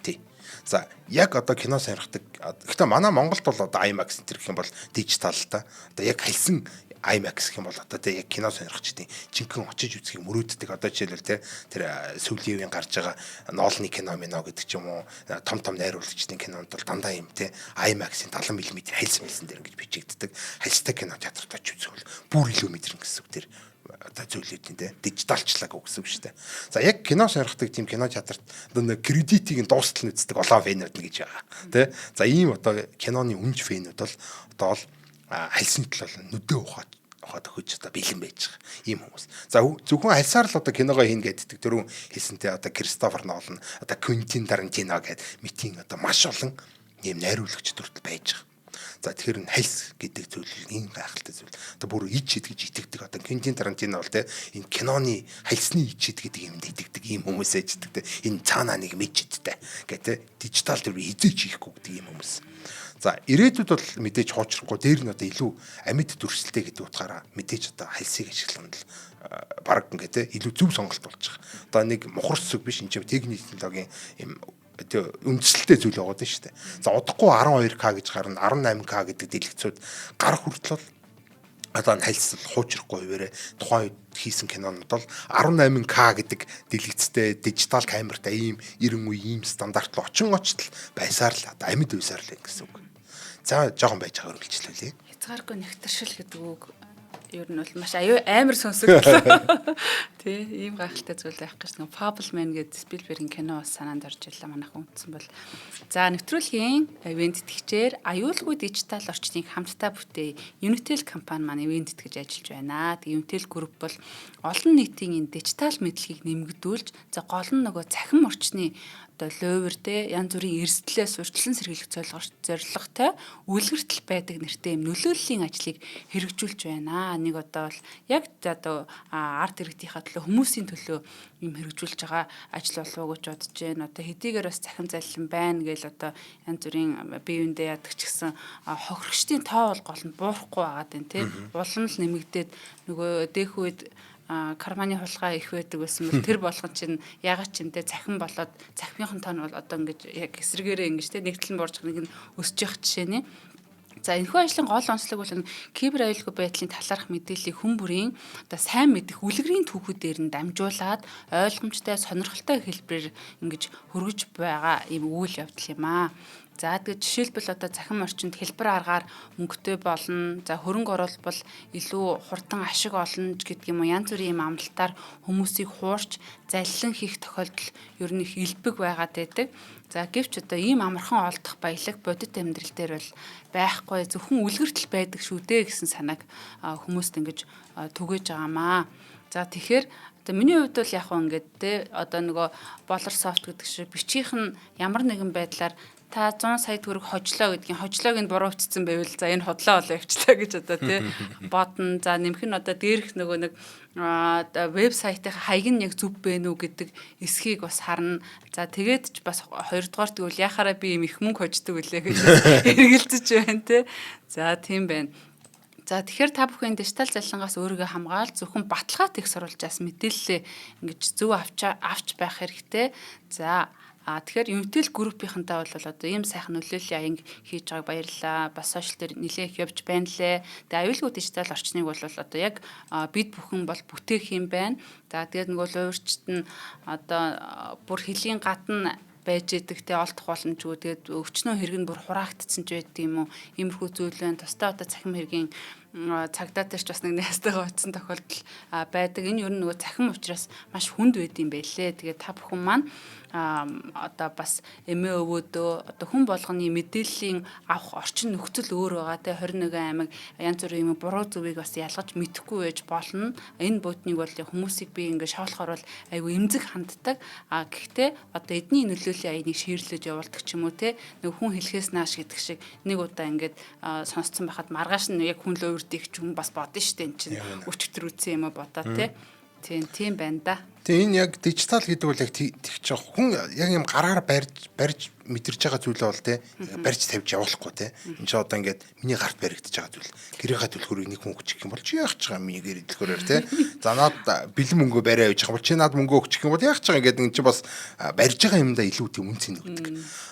Тий. За яг одоо кино сонирхдаг. Гэхдээ манай Монголд бол одоо IMAX энэ гэх юм бол дижитал л та. Одоо яг хальсан IMAX гэх юм бол одоо тий яг кино сонирхчдын жинхэнэ очиж үзхийг мөрөөддөг. Одоо жишээлбэл тий тэр сүүлийн үеийн гарч байгаа Нолны кино мино гэдэг ч юм уу том том найруулагчдын кинонд бол дандаа юм тий IMAX-ийн 70 мм хальс мэлсэн дээр ингэж бичигддэг. Хальстай кино театрт очиж үзэх бол бүр илүү мэдрэн гэсэн үг тэр одоо зүйлүүдийн те дижиталчлаг гэсэн үг шүү дээ. За яг кино сонирхдаг тийм кино театрт одоо нэг кредитийг нь дуустал нь үздэг олон fan үүд нь гэж байгаа. Тэ. За ийм одоо киноны үнж fan үүд бол одоо бол хальсны төлөө нүдээ ухаад ухаад өгөж одоо бэлэн байж байгаа ийм хүмүүс. За зөвхөн хальсаар л одоо киногоо хийнэ гэддэг түрүүн хэлсэнтэй одоо Кристофер Нолан, одоо Квентин Тарантино гэд мэтийн одоо маш олон ийм найруулагч хүртэл байж байгаа. За тэгэхээр энэ хальс гэдэг зүйл энэ гайхалтай зүйл. Одоо бүр ич шид гэж итгэдэг. Одоо Квентин Тарантино бол те энэ киноны хальсны ич шид гэдэг юмд итгэдэг ийм хүмүүс ээждэг те. Энэ цаанаа нэг мэдчихдээ гэх те дижитал төр хэзээ ч хийхгүй гэдэг ийм хүмүүс. За ирээдүйд бол мэдээж хуучрахгүй, дээр нь одоо илүү амьд дүрслэлтэй гэдэг утгаараа мэдээж одоо хальсыг ашиглах нь л баг ингээ те илүү зөв сонголт болж байгаа. Одоо нэг мухар зүг биш, энэ чинь техник технологийн юм үндсэлтэй зүйл байгаа даа шүү дээ. За удахгүй 12К гэж гарна, 18К гэдэг дэлгэцүүд гарах хүртэл бол одоо энэ хальс хуучрахгүй хуваарэ тухайн үед хийсэн кинонууд бол 18К гэдэг дэлгэцтэй дижитал камертай ийм 90 үе ийм стандарт л очин очтол байсаар л одоо амьд байсаар л гэсэн үг. За жоохон байж байгаа үргэлжлүүлье. Хязгааргүй нэгтэршил гэдэг үг ер нь бол маш аюу амар сонсогдлоо. Тэ ийм гайхалтай зүйл байх гэж нэг Fabelman гэдэг Spielberg-ийн кино бас санаанд орж ирлээ манайхан үндсэн бол. За нэвтрүүлгийн ивээн тэтгэгчээр аюулгүй дижитал орчныг хамтдаа бүтээе. Unitel компани маань ивээн тэтгэж ажиллаж байна. Тэгээ Unitel Group бол олон нийтийн энэ дижитал мэдлэгийг нэмэгдүүлж, за гол нь нөгөө цахим орчны одоо луйвар те янз бүрийн эрсдлээс урьдчилан сэргийлэх зорилготой үлгэртэл байдаг нэртэй юм нөлөөллийн ажлыг хэрэгжүүлж байна. Нэг одоо бол яг одоо ард иргэдийнхаа төлөө, хүмүүсийн төлөө юм хэрэгжүүлж байгаа ажил болов уу гэж бодож байна. Одоо хэдийгээр бас цахим заллин байна гээл одоо янз бүрийн бие биендээ яадаг ч гэсэн хохирогчдын тоо бол гол нь буурахгүй байгаад байна те. Улам л нэмэгдээд нөгөө дэх үед карманы хулгай их байдаг байсан бол тэр болгон чинь ягаад ч юм те цахим болоод цахимынхан тоо нь бол одоо ингэж яг эсрэгээрээ ингэж те нэг тал нь буурж нэг нь өсөж явах жишээ нэ. За энэхүү ажлын гол онцлог бол кибер аюулгүй байдлын талаарх мэдээллийг хүн бүрийн одоо сайн мэдэх үлгэрийн түүхүүдээр нь дамжуулаад ойлгомжтой, сонирхолтой хэлбэрээр ингэж хөргөж байгаа ийм үйл явдал юм аа. За тэгээд жишээлбэл одоо цахим орчинд хэлбэр аргаар мөнгөтэй болно. За хөрөнгө оруулбал илүү хурдан ашиг олно гэдэг юм уу, янз бүрийн юм амлалтаар хүмүүсийг хуурч заллин хийх тохиолдол ер нь их элбэг байгаад байдаг. За гэвч одоо ийм амархан олдох баялаг бодит амьдрал дээр бол байхгүй, зөвхөн үлгэртэл байдаг шүү дээ гэсэн санааг хүмүүст ингэж түгээж байгаамаа. За тэгэхээр одоо миний хувьд бол яг хөө ингээд те одоо нөгөө Болор софт гэдэг шиг бичих нь ямар нэгэн байдлаар та 100 сая төгрөг хожлоо гэдгийн хожлоог нь буруу бичсэн байвал за энэ худлаа болоо явчлаа гэж одоо тий бодно. За нэмэх нь одоо дээрх нөгөө нэг вебсайтын хаяг нь яг зөв бэ нү гэдэг эсхийг бас харна. За тэгээд ч бас хоёрдугаар тэгвэл яхаараа би юм их мөнгө хождог үлээ гэж эргэлзэж байна тий. За тийм байна. За тэгэхээр та бүхэн дижитал заллингаас өөрийгөө хамгаал, зөвхөн баталгаатай их сурвалжаас мэдээллээ ингэж зөв авч байх хэрэгтэй. За тэгэхээр Unitel Group-ийнхэнтэй бол одоо ийм сайхан нөлөөллийн аянг хийж байгааг баярлалаа. Бас сошиал дээр нэлээх явж байна лээ. Тэгээ аюулгүй дижитал орчныг бол одоо яг бид бүхэн бол бүтээх юм байна. За тэгээд нөгөө луйварчт нь одоо бүр хөлийн гадна байж идэг те олдох боломжгүй. Тэгээд өвчнөө хэрэг нь бүр хураагдсан ч байдаг юм уу. Иймэрхүү зүйл байна. Тусдаа одоо цахим хэргийн цагдаа дээр ч бас нэг найзтайгаа очсон тохиолдол байдаг. Энэ ер нь нөгөө цахим учраас маш хүнд байд юм байлээ. Тэгээд та бүхэн маань одоо бас эмээ өвөөдөө одоо хүн болгоны мэдээллийн авах орчин нөхцөл өөр байгаа те 21 аймаг янз бүрийн юм буруу зүвийг бас ялгаж мэдэхгүй байж болно. Энэ будныг бол хүмүүсийг би ингээд шоолохоор бол айгүй эмзэг ханддаг. А гэхдээ одоо эдний нөлөөллийн аяныг ширлэж явуулдаг ч юм уу те нэг хүн хэлхээс нааш гэдэг шиг нэг удаа ингээд сонсцсон байхад маргааш нь яг хүн луйвардыг ч хүн бас бодно штэ, эн чинь өчтөр үтсэн юм а бодоо те. Тийм байна да. Тийм, энэ яг дижитал гэдэг бол яг тэгч байгаа. Хүн яг юм гараар барьж барьж мэдэрч байгаа зүйлээ бол те барьж тавьж явуулахгүй те. Энд чи одоо ингээд миний гарт баригдаж байгаа зүйл. Гэрийнхаа түлхүүрийг нэг хүн өгчих юм бол чи яах ч байгаа миний гэр түлхүүрээр те. За наад бэлэн мөнгөө бариа явж байгаа бол чи наад мөнгөө өгчих юм бол яах ч байгаа ингээд энэ чи бас барьж байгаа юмдаа илүү тийм үн цэн өгдөг.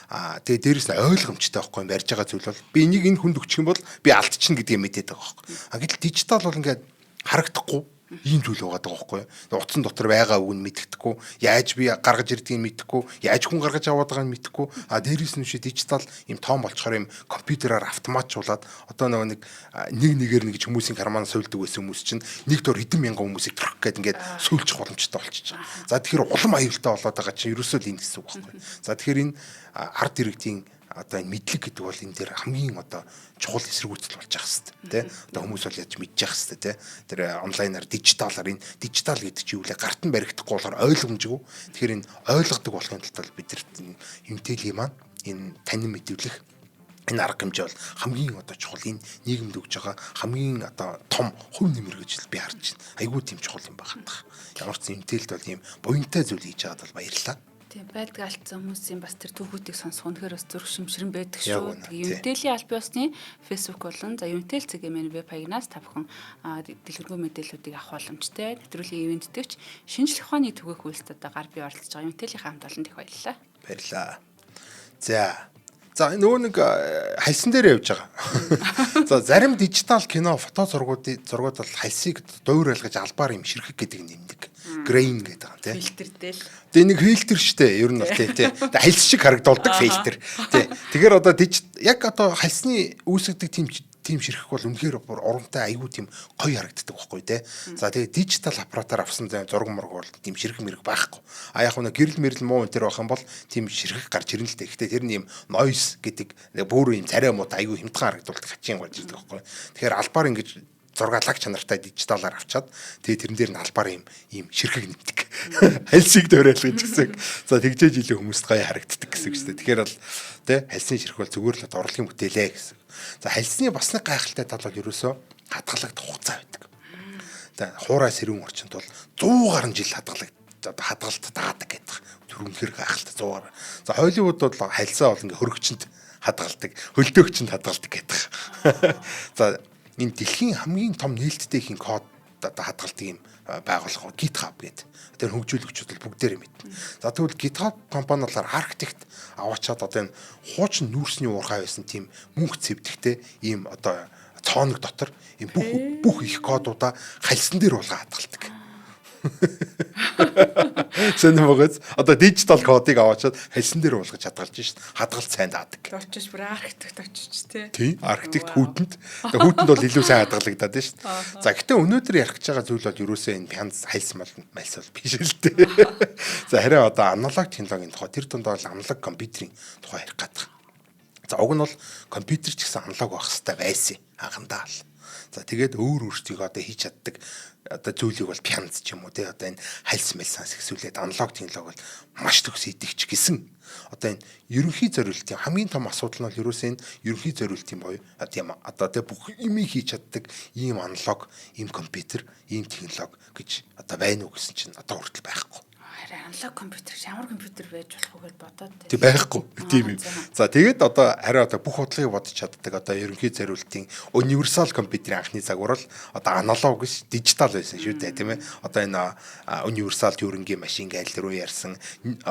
Аа тэгээ дээрэс нь ойлгомжтой байхгүй юм барьж байгаа зүйл бол би энийг энэ хүнд өгчих юм бол би алдчихна гэдгийг мэдээд байгаа байхгүй. А гэтэл дижитал бол ингээд харагдахгүй. Ийм зүйл байгаа байхгүй юу? Утсан дотор байгаа үг нь мэддэхгүй, яаж би гаргаж ирдгийг мэдэхгүй, яаж хүн гаргаж аваад байгааг нь мэдэхгүй. А дээрээс нь ши дижитал ийм том болчоор ийм компьютераар автоматжуулаад одоо нөгөө нэг нэг нэгээр нэг хүмүүсийн карманаас сольдог байсан хүмүүс чинь нэг дор хэдэн мянган хүмүүсийг төрөх гээд ингээд сольчих боломжтой болчихж байгаа. За тэгэхээр улам аюултай болоод байгаа чинь ерөөсөө л энэ гэсэн үг байхгүй юу? За тэгэхээр энэ ард иргэдийн одоо энэ мэдлэг гэдэг бол энэ дээр хамгийн одоо чухал эсэргүүцэл болж байгаа хэвээр тий. Одоо хүмүүс бол яаж мэдж явах хэвээр тий. Тэр онлайнаар дижиталаар энэ дижитал гэдэг чинь юу лээ гарт нь баригдахгүй болохоор ойлгомжгүй. Тэгэхээр энэ ойлгодог болохын тулд бид нар эмтээлийн маань энэ танин мэдүүлэх энэ арга хэмжээ бол хамгийн одоо чухал энэ нийгэмд өгж байгаа хамгийн одоо том хувь нэмэр гэж би харж байна. Айгүй тийм чухал юм байна. Ямар ч эмтээлд бол ийм буянтай зүйл хийж байгаад бол баярлалаа. Тийм байдг алдсан хүмүүсийн бас тэр түүхүүдийг сонсох үнэхээр бас зүрх шимшрэн байдаг шүү. Тэгээ Юнтэлийн аль биесны Facebook болон за Юнтэл цэгийн веб хаягнаас та бүхэн дэлгэрэнгүй мэдээллүүдийг авах боломжтой. Нэвтрүүлгийн ивент дэгч шинжлэх ухааны түгээх үйлсэд одоо гар бие оролцож байгаа Юнтэлийн хамт олонд их баярлалаа. Баярлалаа. За. За нөгөө нэг хальсан дээр явж байгаа. За зарим дижитал кино фото зургуудын зургууд бол хальсыг дуурайлгаж албаар юм ширхэг гэдэг нэмдэг. Grain гэдэг байгаа тийм. Фильтртэй л. Тэгээ нэг фильтр штэ ер нь бол тий тий. Хальс шиг харагдуулдаг фильтр. Тий. Тэгэхээр одоо яг одоо хальсны үүсгдэг тийм ширхэг бол үнэхээр бүр урамтай айгүй тийм гоё харагддаг байхгүй тий. За тэгээ дижитал аппаратаар авсан зураг мураг бол тийм ширхэг мэрэг байхгүй. А яг нэг гэрэл мэрэл муу энэ төр байх юм бол тийм ширхэг гарч ирнэ л дээ. Гэхдээ тэр нь юм noise гэдэг бүр юм царай муутай айгүй хямдхан харагдуулдаг хачин болж ирдэг байхгүй. Тэгэхээр албаар ингэж зураг лаг чанартай дижиталаар авчаад тэгээ тэрэн дээр нь албаар юм ширхэг нэмдэг. Хальсыг дөрөөлгөж гэсэн. За тэгжээж илүү хүмүүст гоё харагддаг гэсэн үг шүү дээ. Тэгэхээр бол тэ хальсын ширхэг бол зүгээр л урлагийн бүтээлээ гэсэн. За хальсны бас нэг гайхалтай тал бол ерөөсөө хадгалагдах хугацаа байдаг. За хуурай сэрүүн орчинд бол 100 гаруй жил хадгалт таадаг гэдэг. Тэр үнэхээр гайхалтай 100 гаруй. За Холливуд бол хальсаа бол ингээ хөргөчөнд хадгалдаг, хөлдөөгчөнд хадгалдаг гэдэг. За энэ дэлхийн хамгийн том нээлттэй хийн код одоо хадгалдаг юм байгууллага GitHub гэдэг. Тэр хөгжүүлэгчүүд бол бүгдээрээ мэднэ. За тэгвэл GitHub компани болохоор архитект аваачаад одоо энэ хуучин нүүрсний уурхай байсан тийм мөнх цэвдэхтэй ийм одоо цооног дотор ийм бүх их кодуудаа хальсан дээр булгаа хадгалдаг. Сонир богоц одоо дижитал кодыг аваачаад хальсан дээр уулгаж хадгалж шít. Хадгалт сайн даадаг. Очиж бүр архитект очиж тий. Тий, архитект хүүтэнд. Тэгээ хүүтэнд бол илүү сайн хадгалагдаад шít. За гэтээ өнөөдөр ярих гэж байгаа зүйл бол ерөөсөө энэ пянз хальс мальс бол биш л дээ. За харин одоо аналог технологийн тухай тэр дундаа бол аналог компьютерийн тухай ярих гэдэг. За уг нь бол компьютер ч гэсэн аналог байх хэрэгтэй байсан анхандаа л. За тэгээд өөр өөрсдийгөө одоо хийж чаддаг одоо зүйлийг бол пянз ч юм уу тий одоо энэ хальс мэлсанс хэсүүлээд аналог технологи бол маш төгс идэгч гэсэн. Одоо энэ ерөнхий зориултын хамгийн том асуудал нь бол ерөөсөө энэ ерөнхий зориултын боيو тийм одоо тий бүх юмыг хийж чаддаг ийм аналог, ийм компьютер, ийм технологи гэж одоо байна уу гэсэн чинь одоо хүртэл байхгүй. Харин аналог компьютер ямар компьютер байж болох вэ гэж бодоод тий байхгүй тийм юм. За тэгээд одоо харин одоо бүх худлыг бодож чаддаг одоо ерөнхий зориултын универсал компьютерийн анхны загвар бол одоо аналог биш дижитал байсан шүү дээ тийм ээ. Одоо энэ универсал Тьюрингийн машин гээл рүү ярьсан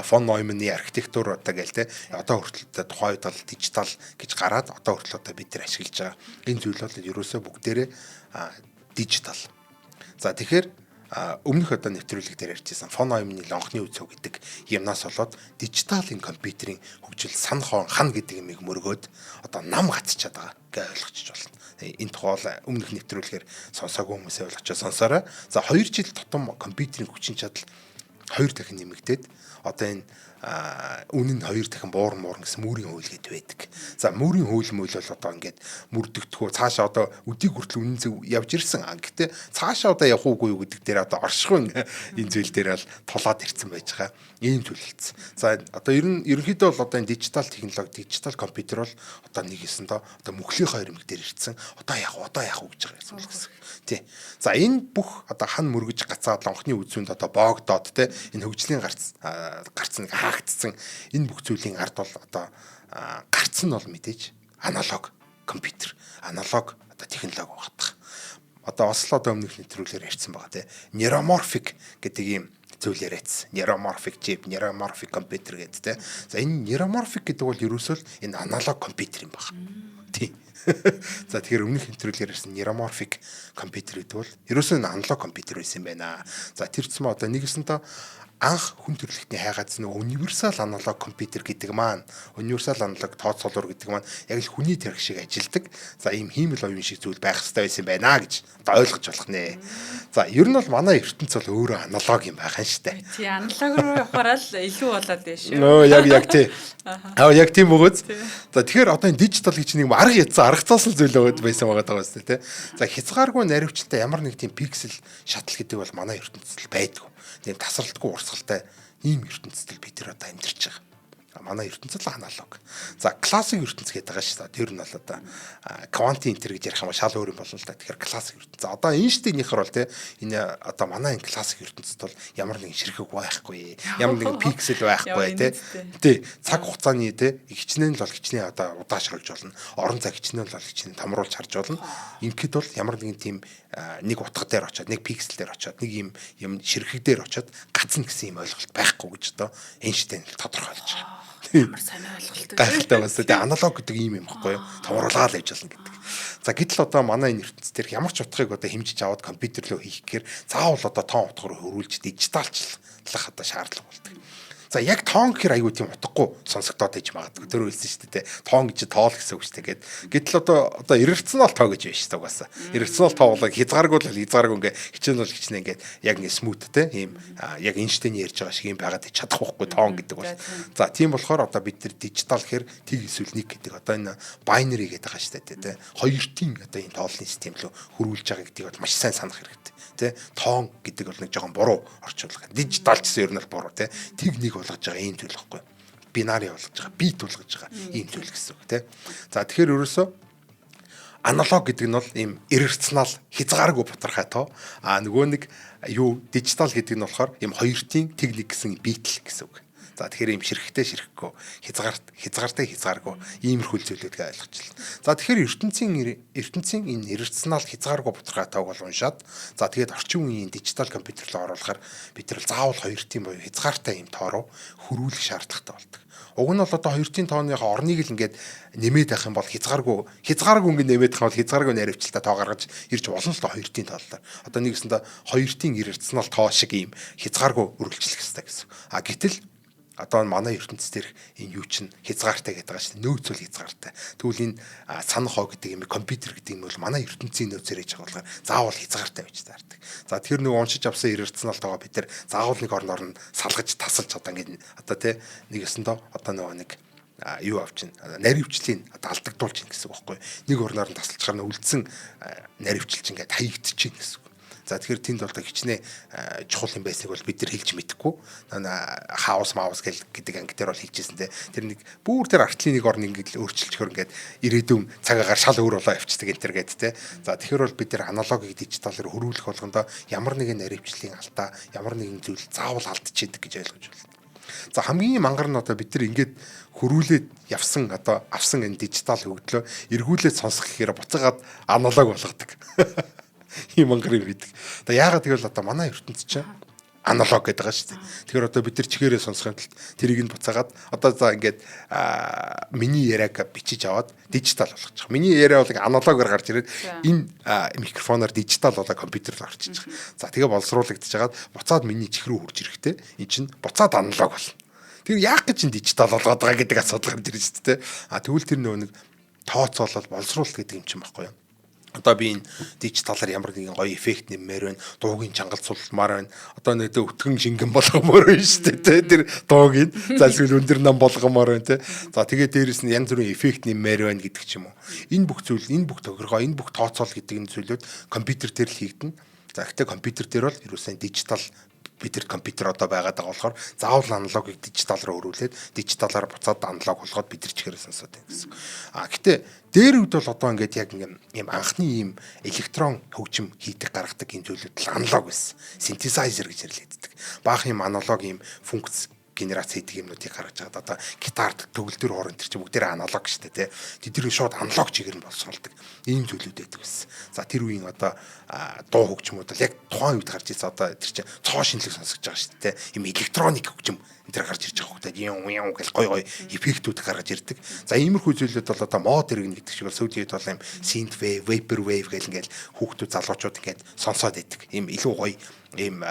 фон Нойманы архитектур одоо гээл те одоо хүртэл тухайн үед бол дижитал гэж гараад одоо хүртэл одоо бид нар ашиглаж байгаа. Энэ зүйл бол ерөөсөө бүгдээрээ дижитал. За тэгэхээр өмнөх одоо нэвтрүүлэг дээр ярьжсэн фон Нойманы лонхны үзүү гэдэг юмнаас болоод дижиталын компьютерийн хөгжил сан хан гэдэг юмыг мөргөөд одоо нам гацчаад байгаа гэж ойлгочих болно. Энэ тухай өмнөх нэвтрүүлгээр сонсоогүй хүмүүсээ ойлгочоо сонсоорой. За 2 жил тутам компьютерийн хүчин чадал 2 дахин нэмэгдээд одоо энэ үнэн нь 2 дахин буурн муурн гэсэн мөрийн хууль гэдэг байдаг. За мөрийн хууль мөл бол одоо ингээд мөрдөгдөхөө цаашаа одоо өдийг хүртэл үнэн зөв явж ирсэн. Гэхдээ цаашаа одоо явах уугүй юу гэдэг дээр одоо оршихуй энэ зүйл дээр бол тулаад ирсэн байж байгаа. Ийм зүйл болсон. За одоо ер нь ерөнхийдөө бол одоо энэ дижитал технологи, дижитал компьютер бол одоо нэг юмсандаа одоо мөхлийнхаа ирмэг дээр ирсэн. Одоо яах вэ? Одоо яах вэ гэж байгаа юм гэсэн. Тий. За энэ бүх одоо хан мөргөж гацаад лонхны үзүүнд одоо боогдоод те энэ хөгжлийн гарц гарц нэг хаагдсан энэ бүх зүйлийн ард бол одоо гарц нь бол мэдээж аналог компьютер, аналог одоо технологи багтах. Одоо бас л одоо өмнөх нэвтрүүлгээр ярьсан байгаа те. Neuromorphic гэдэг ийм зүйл яриадсан. Neuromorphic chip, neuromorphic computer гэдэг те. За энэ neuromorphic гэдэг бол ерөөсөө л энэ аналог компьютер юм байна. Тий. За, тэгэхээр өмнөх нэвтрүүлгээр ярьсан neuromorphic компьютер гэдэг бол ерөөсөө аналог компьютер байсан юм байна. За, тэр тусмаа одоо нэгсэнтэй анх хүн төрөлхтний хайгаадсан нөгөө universal analog компьютер гэдэг маань, universal analog тооцоолоор гэдэг маань яг л хүний тархи шиг ажилдаг. За, ийм хиймэл оюун шиг зүйл байх хэрэгтэй байсан байна гэж одоо ойлгож болох нэ. За, ер нь бол манай ертөнц бол өөрөө аналог юм байх нь штэ. Тий, аналог руу явахаараа л илүү болоод байна шүү. Нөө яг тий. Аа, яг тийм бөгөөд. За, тэгэхээр одоо энэ дижитал гэж нэг арга ятсан, арга цаасан зүйл өгöd байсан байгаа даа шүү дээ, тий. За, хязгааргүй наривчлалтай ямар нэг тийм пиксел шатал гэдэг бол манай ертөнцид байдгүй. Тийм тасралтгүй урсгалтай ийм ертөнцид бид нар одоо амьдарч байгаа. Манай ертөнц л аналог. За, классик ертөнц гэдэг байгаа шүү дээ. Тэр нь бол одоо квантын интер гэж ярих юм шал өөр юм болно л да. Тэгэхээр классик ертөнц. Одоо Эйнштейнийхэр бол те, энэ одоо манай энэ классик ертөнцид бол ямар нэгэн ширхэг байхгүй. Ямар нэгэн пиксел байхгүй те. Тий, цаг хугацааны те, хичнээн л бол хичнээн одоо удаашруулж болно. Орон зай хичнээн л бол хичнээн томруулж харж болно. Ингээд бол ямар нэгэн тийм нэг утга дээр очиод, нэг пиксел дээр очиод, нэг юм юм ширхэг дээр очиод гацна гэсэн юм ойлголт байхгүй гэж одоо Эйнштейн тодорхойлж байгаа. Ямар сайн ойлголт вэ? Гайхалтай байна. Тэгээ аналог гэдэг ийм юм баггүй юу? Томруулаад явж болно гэдэг. За, гэтэл одоо манай энэ ертөнц дээр ямар ч утгыг одоо хэмжиж аваад компьютер руу хийх гэхээр заавал одоо тоон утгаар хөрвүүлж дижиталчлах одоо шаардлага болдог. За, яг тоон гэхэр айгүй тийм утгагүй сонсогдоод иж магадгүй. Тэр хэлсэн шүү дээ. Тоон гэж тоол гэсэн үг шүү дээ. Гэтэл одоо ирэрцэн бол тоо гэж байна шүү дээ угаасаа. Ирэрцэн бол тоо болоо, хязгааргүй л хязгааргүй, ингээ хичээн бол хичнээн ингээд яг ингээ smooth те, ийм яг Эйнштейний ярьж байгаа шиг юм байгаад чадах байхгүй тоон гэдэг бол. За, тийм болохоор одоо бид нар дижитал гэхэр тэг эсвэл нэг гэдэг одоо энэ binary гэдэг байгаа шүү дээ те. Хоёртын одоо энэ тооллын систем рүү хөрвүүлж байгаа гэдгийг бол маш сайн санах хэрэгтэй те. Тоон гэдэг бол нэг жоохон буруу орчуулга. Дижитал гэсэн ер нь бол буруу те. Тэг нэг болгож байгаа ийм зүйл байхгүй. Binary болгож байгаа, бит болгож байгаа ийм зүйл гэсэн үг те. За, тэгэхээр ерөөсөө аналог гэдэг нь бол ийм иррационал, хязгааргүй бутархай тоо. А нөгөө нэг юу, дижитал гэдэг нь болохоор ийм хоёртын тэг нэг гэсэн бит л гэсэн үг. За, тэгэхээр ийм ширхэгтэй ширхэхгүй, хязгаарт хязгаартай хязгааргүй иймэрхүү зүйлүүдгээ ойлгочлаа. За, тэгэхээр ертөнцийн энэ иррационал, хязгааргүй бутархай тоог бол уншаад, за, тэгээд орчин үеийн дижитал компьютер руу оруулахаар бид нар заавал хоёртын буюу хязгаартай ийм тоо руу хөрвүүлэх шаардлагатай болдог. Уг нь бол одоо хоёртын тооныхоо орныг л ингээд нэмээд байх юм бол хязгааргүй ингээд нэмээд байх юм бол хязгааргүй наривчлалтай тоо гаргаж ирж болно л доо хоёртын тоолоор. Одоо нэгсэндээ хоёртын иррационал тоо шиг ийм хязгааргүй үргэлжлэх хэрэгтэй гэсэн. А гэтэл одоо манай ертөнц дээрх энэ юу чинь хязгаартай гэдэг байгаа шүү дээ. Нөөц бол хязгаартай. Тэгвэл энэ санах хоо гэдэг юм, компьютер гэдэг юм бол манай ертөнцийн нөөцөөр хийж байгаа болохоор заавал хязгаартай байж таардаг. За, тэр нэг уншиж авсан иррационал тоогоо бид нар заавал нэг орноор нь салгаж тасалж одоо ингэ одоо тий, нэг өсөндөө одоо нөгөө нэг юу авчин, наривчлалыг одоо алдагдуулж ин гэсэн үг байхгүй. Нэг орноор нь тасалчихаар нь үлдсэн наривчлал ингээд хаягдчихээн гэсэн үг. За, тэгэхээр тэнд бол хичнээн чухал юм байсныг бол бид нар хэлж мэдэхгүй. Хаус маус гэл гэдэг анги дээр бол хэлжсэн те. Тэр нэг бүр тэр артлын нэг орн ингээд л өөрчилчихөр ингээд ирээдүйн цаг агаар шал өөр болоо явчихдаг энэ төр гээд те. За, тэгэхээр бол бид нар аналогийг дижиталаар хөрвүүлэх болгондоо ямар нэгэн наривчлалын алдаа, ямар нэгэн зүйл заавал алдчихэдэг гэж ойлгож байна. За, хамгийн мангар нь одоо бид нар ингээд хөрвүүлээд явсан, одоо авсан энэ дижитал хөгжлөө эргүүлээд сонсох гэхээр буцаагаад аналог болгодог. Ийм мангар юм хийдэг. Одоо яагаад гэвэл одоо манай ертөнц чинь аналог гэдэг байгаа шүү дээ. Тэгэхээр одоо бид нар чихээрээ сонсохын тулд тэрийг нь буцаагаад одоо за ингээд миний яриаг бичиж аваад дижитал болгочих. Миний яриа бол аналогоор гарч ирээд энэ микрофоноор дижитал болоо компьютер руу орчиж байгаа. За, тэгээ боловсруулагдаж хагаад буцаад миний чих рүү хурж ирэхдээ эн чинь буцаад аналог болно. Тэр яах гэж энэ дижитал болгоод байгаа гэдэг асуудал гарч ирж шүү дээ. А тэгвэл тэр нөгөө нэг тооцоолол, боловсруулалт гэдэг юм чинь баггүй юу? Одоо би энэ дижиталаар ямар нэгэн гоё эффект нэммээр байна. Дуугийн чангалцуулмаар байна. Одоо нэг өтгөн шингэн болгомоор байна шүү дээ. Тэр дуугийн за эсвэл өндөр нам болгомоор байна те. За, тэгээд дээрэс нь янз бүрийн эффект нэммээр байна гэдэг ч юм уу. Энэ бүх зүйл, энэ бүх тохиргоо, энэ бүх тооцоол гэдэг энэ зүйлүүд компьютер дээр л хийгдэнэ. За, гэхдээ компьютер дээр бол ерөөсөө дижитал, бид нар компьютер одоо байгаад байгаа болохоор заавал аналогийг дижитал руу хөрвүүлээд, дижиталаар буцаад аналог болгоод бид нар чихээрээ сонсоод байна гэсэн. А гэтээ дээр үед бол одоо ингээд яг ингээд юм анхны ийм электрон хөгжим хийдэг, гаргадаг юм зүйлүүд л аналог байсан. Synthesizer гэж нэрлэгддэг. Баах юм аналог юм функц генерац хийдэг юмнуудыг гаргаж байгаа. Одоо гитар, төгөлдөр хор энэ чинь бүгдээр аналог шүү дээ, тий. Тэдний шууд аналог чигээр нь боловсруулдаг. Ийм зүйлүүд байдаг байсан. За, тэр үеийн одоо дуу хөгжмүүд бол яг тухайн үед гарч ирсэн, одоо тэр чинь цоо шинэлэг сонсогдож байгаа шүү дээ, тий. Ийм электроник хөгжим энэ тэр гарч ирж байгаа хөөхтэй. Юм юм гэл гой гой эффектүүд гаргаж ирдэг. За, иймэрхүү зүйлүүд бол одоо мод иргэн гэдэг шиг бол сүүлийн үед бол ийм synth wave, vapor wave гэл ингээл хүүхдүүд, залуучууд ингээд сонсоод байдаг. Ийм илүү гоё ийм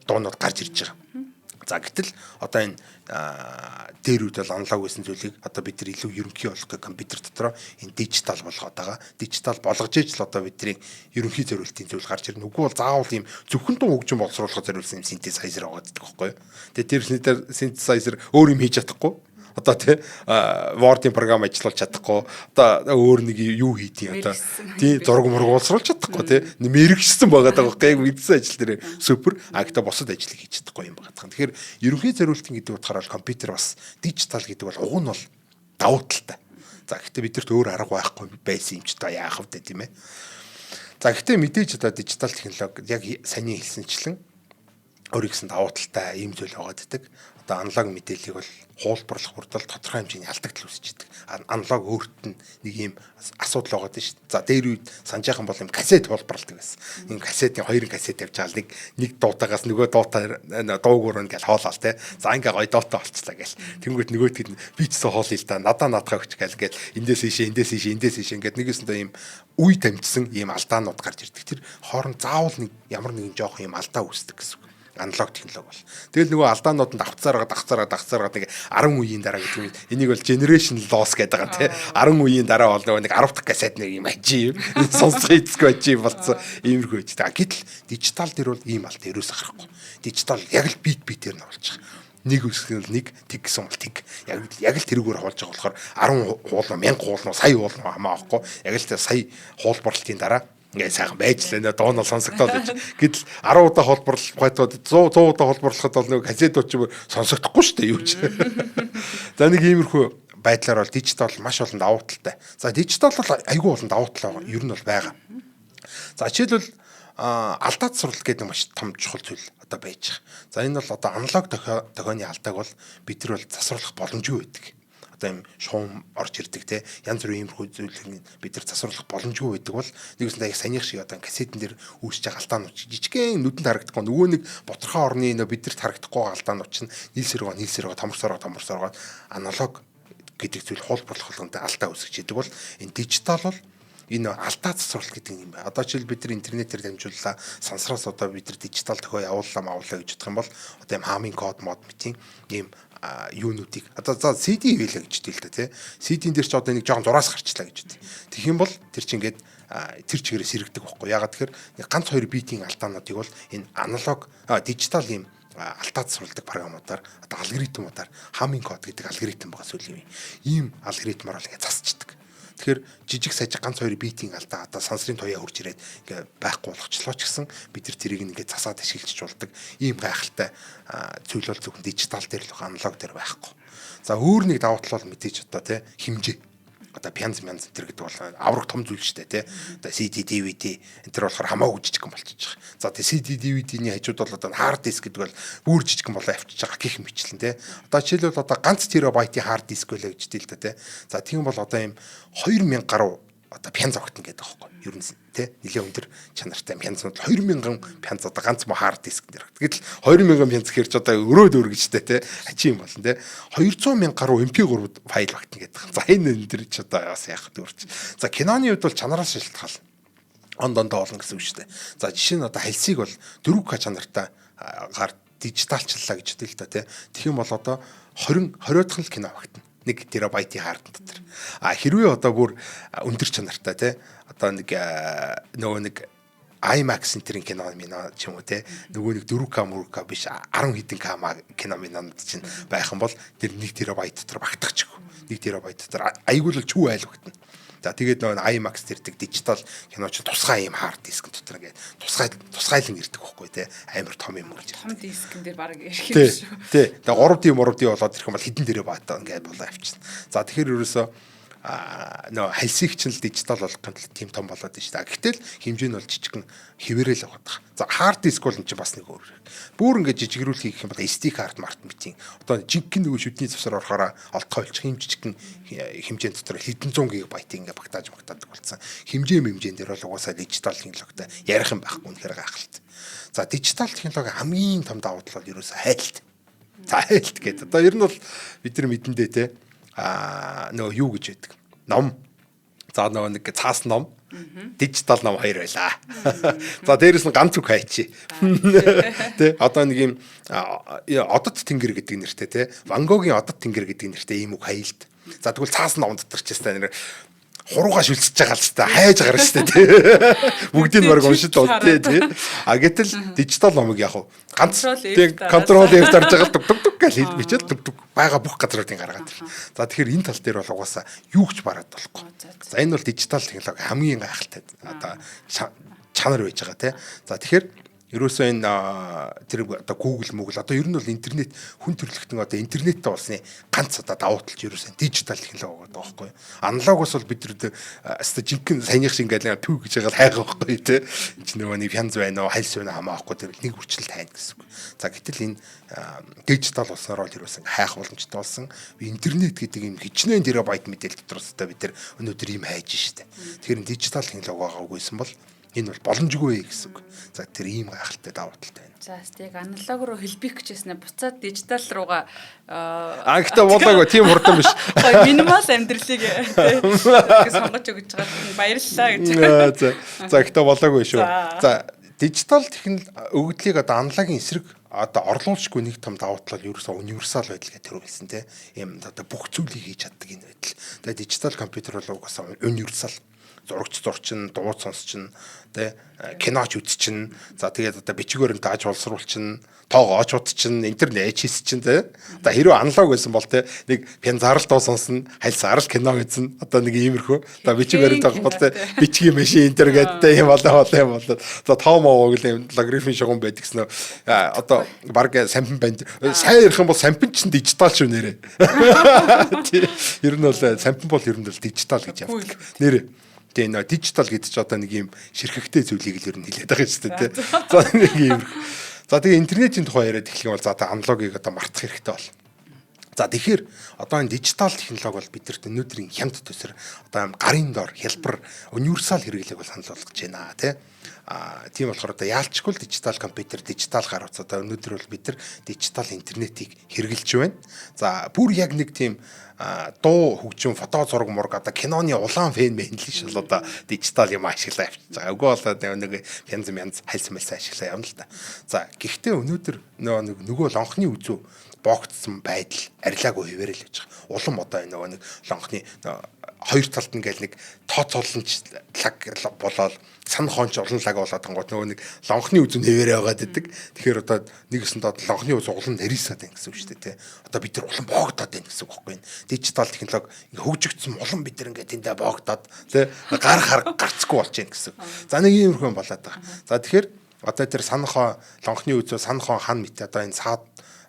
дуунууд гарч ирж байгаа. За, гэтэл одоо энэ дээр үед бол аналог байсан зүйлийг одоо бид нар илүү ерөнхий болгох компьютер дотроо энэ дижитал болгоод байгаа. Дижитал болгож иж л одоо бидний ерөнхий зориултын зүйл гарч ирнэ. Үгүй бол заавал ийм зөвхөн дуу хөгжим боловсруулахад зориулсан юм synthesizer байгаа гэдэг байхгүй юу? Тэгээ тэр synthesizer өөр юм хийж чадахгүй, одоо тий, Word-ийн програм ажиллуулж чадахгүй, одоо өөр нэг юу хийдیں, одоо тий, зураг мураг боловсруулж чадахгүй, тий, мэрэгчсэн байгаа даа байхгүй, яг мэдсэн ажил дээр супер, а гэхдээ бусад ажлыг хийж чадахгүй юм байгаа. Тэгэхээр ерөнхий зориултын гэдэг утгаараа бол компьютер бас дижитал гэдэг бол уг нь бол давуу талтай. За, гэхдээ бидэрт өөр арга байхгүй байсан юм ч та яах вэ, тийм ээ. За, гэхдээ мэдээж одоо дижитал технологи яг саяны хэлсэнчлэн өөр ихсэн давуу талтай ийм зүйл байгаа гэдэг. Одоо аналог мэдээллийг бол хуулбарлах бүрдэл тодорхой хэмжээний алдагдал үүсэж идэг. Аналог өөрт нь нэг ийм асуудал байгаа дээ шүү дээ. За, дээр үед санжаахан бол юм кассет хуулбарладаг байсан. Энэ кассетын хоёр кассет тавьж байгаа, нэг нэг дуутаагаас нөгөө дуутай дуугуур ингээл хоолоол те. За, ингээ гоё дуутай болчлаа гэл. Тэнгүүт нөгөөтг нь би ч гэсэн хоолъё л да. Надаа наадхаа өгч гэл ингээл эндээс ийшээ, эндээс ийшээ, эндээс ийшээ ингээд нэгэсэндээ ийм үе тамжсан ийм алдаанууд гарч ирдэг. Тэр хооронд заавал нэг ямар нэгэн жоох ийм алдаа үүсдэг гэсэн үг аналог технологи бол. Тэгэл нөгөө алдаанууд нь давцаараа давцаараа давцаараа нэг 10 үеийн дараа гэдэг юм. Энийг бол generation loss гэдэг байгаа, тий. 10 үеийн дараа бол нөгөө нэг 10 дахь кассет нэг юм ажи юм. Сонсох эцгүй ажи болцсон. Иймэрхүү байж. Гэтэл дижитал дээр бол ийм алт ерөөс гарахгүй. Дижитал яг л бит битээр нь оруулж байгаа, нэг үсгэн бол нэг, тэг гэсэн бол тэг. Яг л тэрүүгээр хуулж байгаа болохоор 10 хуулна, 1000 хуулна, сая хуулна хамаа авахгүй. Яг л сая хуулбарлалтын дараа ингээ сайхан байж л нэ дуунал сонсогдоод гэж. Гэтэл 10 удаа холборлох байтууд 100 100 удаа холборлоход бол нөгөө кассетууд ч сонсогдохгүй шүү дээ, юу ч. За, нэг иймэрхүү байдлаар бол дижитал маш олон давуу талтай. За, дижитал бол айгүй олон давуу тал байгаа. Ер нь бол байгаа. За, жишээлбэл, алдаа засварлал гэдэг маш том чухал зүйл одоо байж байгаа. За, энэ бол одоо аналог дохионы алдааг бол бид нар бол засварлах боломжгүй байдаг. Одоо юм шуум орж ирдэг, те, янз бүрийн иймэрхүү зүйлийг бид нар засварлах боломжгүй байдаг бол нэгсэндээ яг саяных шиг одоо кассетэн дээр үүсэж байгаа алдаанууд жижигхэн нүдэнд харагдахгүй, нөгөө нэг бутархаа орны нөө бидэрт харагдахгүй алдаанууд чинь нийлсэргоо нийлсэргоо томорсороо томорсороо аналог гэдэг зүйл хуулбарлах болгонтой алдаа үүсгэж идэг бол энэ дижитал бол энэ алдаа засварлал гэдэг юм байна. Одоо жишээл бид нар интернетээр дамжууллаа. Сансраас одоо бид нар дижитал дохио явууллаа маавлаа гэж бодох юм бол одоо юм хаамын код мод мэтийн ийм юунуудыг одоо за CD хийлээ гэж хэлээ л да, тий. CD-н дээр ч одоо нэг жоохон зураас гарчлаа гэж үү. Тэгэх юм бол тэр чинь ингээд тэр чигээрээ сэрэгдэг байхгүй. Ягаад тэгэхээр нэг ганц хоёр битийн алдаануудыг бол энэ аналог дижитал ийм алдаа засварладаг програмуудаар, одоо алгоритмуудаар, Hamming код гэдэг алгоритм байгаа сүүлийн үе. Ийм алгоритмаар бол ингээд засчдаг. Тэгэхээр жижиг сажиг ганц хоёр битийн алдаа одоо сансрын туяа хурж ирээд ингээ байхгүй болгочлоо ч гэсэн бид нар тэрийг ингээд засаад ашиглаж болдог. Ийм гайхалтай зүйл бол зөвхөн дижитал дээр л, аналог дээр байхгүй. За, өөр нэг давуу тал бол мэдээж одоо тий, хэмжээ, одоо пянз мянз энэ гэдэг бол авраг том зүйл шүү дээ, тий. Одоо CD, DVD энэ төр болохоор хамаагүй жижигхэн болчихж байгаа. За, тий, CD, DVD-ний хажууд бол одоо hard disk гэдэг бол бүр жижигхэн болоо явчихж байгаа гэх мэтлэн, тий. Одоо жишээлбэл одоо ганц терабайтын hard disk байлаа гэж дээ л да, тий. За, тийм бол одоо ийм 2000 гаруй одоо пянз огтно гэдэг байхгүй. Ер нь тий, нэлээ өндөр чанартай пянзууд 2000 пянз одоо ганц мо hard disk дээр. Гэтэл 2000 пянз гэхэр ч одоо өрөөд өргөжтэй, тий, хачи юм болно, тий. 200 мянга гаруй MP3 файл багтна гэдэг. За, энэ энэ дэр ч одоо бас яах дөрч. За, киноны хувьд бол чанараас шалтгаална. Он дондоо олон гэсэн үг шүү дээ. За, жишээ нь одоо хальсыг бол 4К чанартай гар дижиталчлаа гэж хэлээ л да, тий. Тэгэх юм бол одоо 20 20-х л кино багтана. 1 терабайтын hard дотор. А хэрвээ одоо бүр өндөр чанартай, те, одоо нэг нөгөө нэг IMAX энтерийн кино мино ч юм уу, те, нөгөө нэг 4K 4K биш, 10 хэдэн К кино минонод чинь байх юм бол тэр 1 терабайт дотор багтахчгүй. 1 терабайт дотор айгүй л чүү айл багтана. За, тэгээд нөгөө IMAX тэрдэг дижитал кино чинь тусгай юм hard disk дотор ингээд тусгай тусгайлан ирдэг байхгүй, те, амар том юм үрж. Том дискэн дээр баг ирэх юм шүү. Тий. Тэгээ 3D 3D болоод ирэх юм бол хэдэн терабайт ингээд болоо явчихна. За, тэгэхээр ерөөсөө Нөө хальсыг чинь л дижитал болгохын тулд тийм том болоод байна шүү дээ. Гэтэл хэмжээ нь бол жижигхэн хэвээрэл яваад байгаа. За, hard disk бол энэ чинь бас нэг өөр. Бүр ингээд жижигрүүл хийх юм бол SD card март мэтийн. Одоо жинхэнэ нөгөө шүдний завсар орохороо олдохоо болчих юм, жижигхэн хэмжээнд дотор хэдэн зуун гигабайтыг ингээд багтааж багтаадаг болсон. Хэмжээ хэмжээн дээр бол угаасаа дижитал технологитой ярих юм байхгүй, үнэхээр гайхалтай. За, дижитал технологи хамгийн том давуу тал бол ерөөсөө хайлт. За, хайлт гэдэг. Одоо ер нь бол бид нар мэдэндээ те нөгөө юу гэж байдаг. Ном. За, нөгөө нэг цаас ном, дижитал ном хоёр байлаа. За, дээрэс нь ганц үг хайчи. Тэ, одоо нэг юм одод тэнгэр гэдэг нэртэй, тэ, Ван Гогийн одод тэнгэр гэдэг нэртэй ийм үг хайлт. За, тэгвэл цаас ном дотор ч гэсэн нэр хурууга шүлцэж байгаа л та хайж гарна шүү дээ, тий. Бүгдийг нь баг уншиж бол, тий, тий. А гэтэл дижитал номыг яг ганц тий control F дарж байгаа л дуг дуг дуг гэж бичээд дуг дуг байгаа бүх газруудыг гаргаад ир. За, тэгэхээр энэ тал дээр бол угаасаа юу ч бараад болохгүй. За, энэ бол дижитал технологи хамгийн гайхалтай одоо чанар байж байгаа, тий. За, тэгэхээр ерөөсөө энэ тэр одоо Google Google одоо ер нь бол интернет, хүн төрөлхтөн одоо интернеттэй болсны ганц одоо давуу тал ч ерөөсөө дижитал технологи байгаа байхгүй юу. Аналогоос бол бид нар өстой жинхэнэ саяных шиг ингээл төв гэж байгаа л хайгаа байхгүй тий. Энд чинь нөгөө нэг хянз байна уу, хальс байна уу хамаахгүй, тэр нэг үрчлэлт хайна гэсэн үг. За, гэтэл энэ дижитал болсноор бол ерөөсөн хайх боломжтой болсон. Интернет гэдэг юм хичнээн терабайт мэдээлэл дотроос одоо бид нар өнөөдөр юм хайж штэ. Тэгэхээр дижитал технологи байгаагүйсэн бол энэ бол боломжгүй гэсэн үг. За, тэр ийм гайхалтай давуу талтай байна. За, яг аналог руу хэлбэх гэжсэн, буцаад дижитал руугаа. А гэхдээ болоогүй, тийм хурдан биш. Гоё минимал амьдралыг тий сонгож өгч байгаа баярлалаа гэж. За за, гэхдээ болоогүй шүү. За, дижитал технологи өгөгдлийг одоо аналогийн эсрэг одоо орлуулшгүй нэг том давуу тал бол ерөөсөө универсал байдал гэж тэр хэлсэн те. Ийм одоо бүх зүйлийг хийж чаддаг энэ байдал. Тэгээ дижитал компьютер бол угаасаа универсал, зурагч зурчин, дуу сонсчин, тэ, киноч үзчин, за, тэгээд одоо бичгээр нь тааж боловсруулчин, тоогооч утчин, интернет хийс чинь, тэ. Одоо хэрвээ аналог байсан бол, тэ, нэг пянзаар л дуу сонсно, хальсаар л кино үзэн, одоо нэг иймэрхүү. Одоо бичиг баримт бол, тэ, бичгийн машин энэ төр гэдэг, тэ, юм болоо болоо юм болоо. За, тоо моогоо гэл юм логарифм шугам байдаг гэсэн. Одоо баг сампин банд сайн ярих юм бол сампин чинь дижитал шүү нэрээ. Ер нь бол сампин бол ер нь бол дижитал гэж явдаг. Нэрээ. Тэгээ нөө дижитал гэдэг чи одоо нэг юм ширхэгтэй зүйлийг л ер нь хэлээд байгаа шүү дээ, тий. За, нэг юм. За, тэгээ интернетийн тухай яриад эхлэх юм бол, за, та аналогийг одоо мартах хэрэгтэй бол. За, тэгэхээр одоо энэ дижитал технологи бол бидэрт өнөөдрийн хямд төсөр одоо гарын дор хялбар универсал хэрэглээг бол санал болгож байна, тий. А тийм болохоор одоо яалчгүй л дижитал компьютер, дижитал гар утас, одоо өнөөдөр бол бид нар дижитал интернетийг хэрэглэж байна. За, бүр яг нэг тийм дуу хөгжим, фото зураг мураг, одоо киноны улаан fan мэн л шил одоо дижитал юм ашиглаа явчихж байгаа. Үгүй бол нэг янз янз хальс мэлс ашиглаа явна л да. За, гэхдээ өнөөдөр нөгөө лонхны үзүү боогдсон байдал арилаагүй хэвээрэл байж байгаа. Улам одоо энэ нөгөө нэг лонхны хоёр талд нь ингээл нэг тооцоолонч лаг болоод, сан хоонч олон лаг болоод тангууд нөгөө нэг лонхны үзүүн хэвээрээ байгаад идэг. Тэгэхээр одоо нэг өсөнд лонхны үз улам нарийсаад байна гэсэн үг шүү дээ, тий. Одоо бид нар улам боогдоод байна гэсэн үг байхгүй юу? Дижитал технологи ингээ хөгжигдсөн улам бид нар ингээ тэндээ боогдоод, тий, гар хар гарцгүй болж байна гэсэн. За, нэг иймэрхүү юм болоод байгаа. За, тэгэхээр одоо тэр санхоо лонхны үзүү санхоо хан мэт одоо энэ саад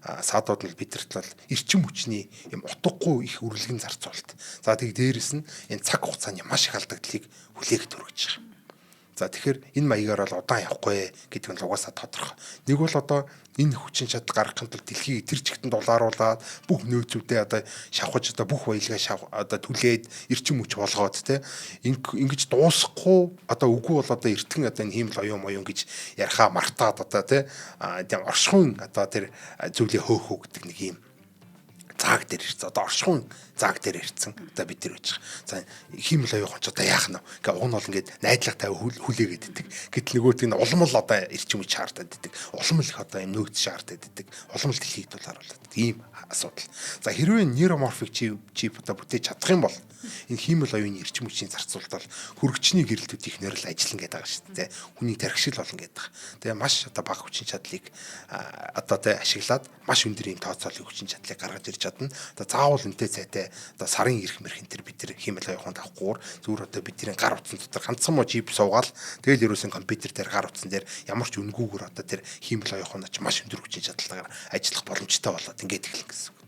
саадууд нь бидэрт бол эрчим хүчний юм утгагүй их үрлэгэн зарцуулалт. За, тэг дээрэс нь энэ цаг хугацааны маш их алдагдлыг хүлээх төрөж байгаа. За, тэгэхээр энэ маягаар бол удаан явахгүй гэдэг нь угаасаа тодорхой. Нэг бол одоо энэ хүчин чадал гаргахын тулд дэлхийг тэр чигтэн дулааруулад, бүх нөөцүүдээ одоо шавхаж, одоо бүх баялгаа шав одоо түлээд эрчим хүч болгоод, те, ингэж дуусахгүй. Одоо үгүй бол одоо эртхэн одоо энэ хиймэл оюун моюун гэж ярихаа мартаад, одоо, те, тийм оршихуйн одоо тэр зүйлээ хөөх үү гэдэг нэг юм зааг дээр ирсэн. Одоо оршихуйн зааг дээр ирсэн. Одоо бид нар байж байгаа. За, хиймэл оюун ч одоо яах нь вэ? Ингээ уг нь бол ингээд найдлага тавь хүлээгээд идэг. Гэтэл нөгөөт нь улам л одоо эрчим хүч шаардаад идэг. Улам л их одоо юм нөөц шаардаад идэг. Улам л дэлхийг дулааруулад. Ийм асуудал. За, хэрвээ neuromorphic чип одоо бүтээж чадах юм бол энэ хиймэл оюуны эрчим хүчний зарцуулалт бол хөргөчний гэрэлтүүдийнх нэр л ажиллана гэдэг байгаа шүү дээ. Хүний тархишил болно гэдэг. Тэгээ маш одоо бага хүчин чадлыг одоо тэ ашиглаад маш өндөр юм тооцоолын хүчин чадлыг гаргаж ирж чадна. Одоо заавал энтэй цайтай одоо сарын ирэх мэрхэн төр бид нар хиймэл оюун авахгүйгээр зүгээр одоо бидний гар утсан дотор ганцхан мо чип суугаал, тэгэл ерөөсөн компьютер дээр, гар утсан дээр ямар ч үнгүүгээр одоо тэр хиймэл оюун ч маш өндөр хүчин чадалтайгаар ажиллах боломжтой болоод ингээд эхэлнэ гэсэн үг.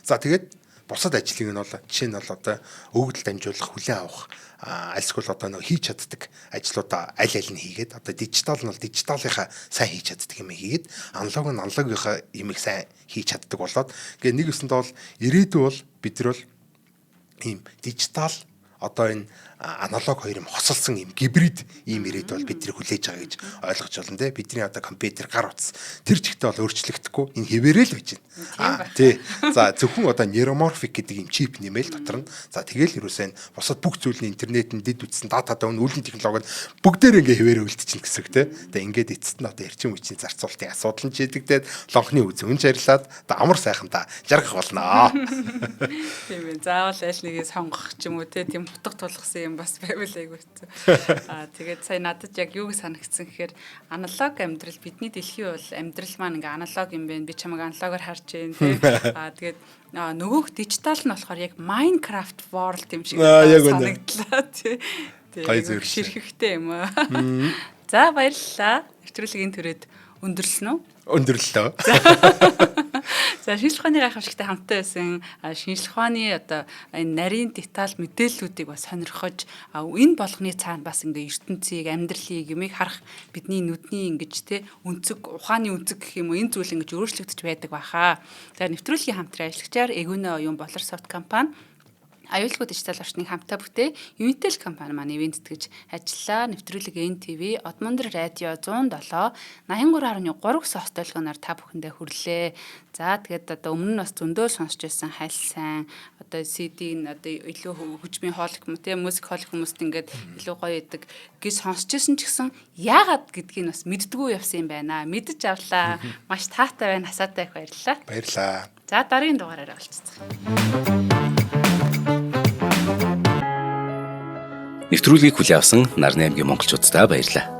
За, тэгээд Бусад ажлыг нь бол жишээ нь бол одоо өгөгдөл дамжуулах, хүлээн авах, альсгүй одоо нэг хийж чаддаг ажлуудаа аль аль нь хийгээд, одоо дижитал нь бол дижиталынхаа сайн хийж чаддаг юм хийгээд, аналог нь аналогынхаа юмыг сайн хийж чаддаг болоод ингээ нэг өсөндөө бол ирээдүй бол бид нар бол ийм дижитал, одоо энэ аналог хоёр юм хосолсон юм гибрид ийм ирээдүй бол бидний хүлээж байгаа гэж ойлгож байна те. Бидний одоо компьютер, гар утас тэр чигтээ бол өөрчлөгдөхгүй, энэ хэвээрээ л байж байна. Тий. За, зөвхөн одоо neuromorphic гэдэг юм чип нэмэл дотор нь, за, тэгэл ерөөсөө энэ бусад бүх зүйл нь, интернет нь, дэд үтсэн датадаа, үүлэн технологи нь бүгдээр ингээ хэвээрээ үлдчихнэ гэсэн үг те. Тэгээ ингээд эцэст нь одоо эрчим хүчний зарцуулалтын асуудал нь шийдэгдээд, лонхны үзүүн жаргалаад одоо амар сайхан та жаргах болно. Тийм ээ. Заавал аль нэгийг сонгох ч юм уу те, тийм утга тулгасан юм бас байвал айгүй хэцүү. Тэгээд сая надад яг юуг санагдсан гэхээр аналог амьдрал, бидний дэлхий бол амьдрал маань ингээ аналог юм байна. Би чамайг аналогоор харж байна те. Тэгээд нөгөөх дижитал нь болохоор яг Minecraft world юм шиг санагдлаа тий. Тэгээд ширхэхтэй юм аа. За, баярлалаа. Нэвтрүүлгийн түрээд өндөрлсөн үү? Өндөрлөлөө. За, шинжлэх ухааны гайхамшигтай хамттай байсан, шинжлэх ухааны одоо энэ нарийн деталь мэдээллүүдийг бас сонирхож, энэ болгоны цаана бас ингээ ертөнцийг, амьдралыг, юмыг харах бидний нүдний ингэж те өнцөг, ухааны өнцөг гэх юм уу, энэ зүйл ингэж өөрчлөгдөж байдаг баха. За, нэвтрүүлгийн хамтран ажиллагчаар Эгүнэ оюун, Болор софт компани, аюулгүй дижитал орчныг хамтаа бүтээ Unitel компани маань ивээн тэтгэж ажиллаа. Нэвтрүүлэг NTV, Одмондор радио 107 83.3 гэсэн хостолгоноор та бүхэндээ хүрлээ. За, тэгээд одоо өмнө нь бас зөндөө сонсч байсан хайл сайн одоо CD нь одоо илүү хөгжмийн хоолой юм те, музик хоолой хүмүүст ингээд илүү гоё идэг гэж сонсч байсан ч гэсэн яагаад гэдгийг бас мэддгүү явсан юм байна. Мэдэж авлаа. Маш таатай байна. Хасаатай их баярлалаа. Баярлалаа. За, дараагийн дугаараараа уулзцгаая. Нэвтрүүлгийг хүлээн авсан Нарны аймгийн монголчууддаа баярлалаа.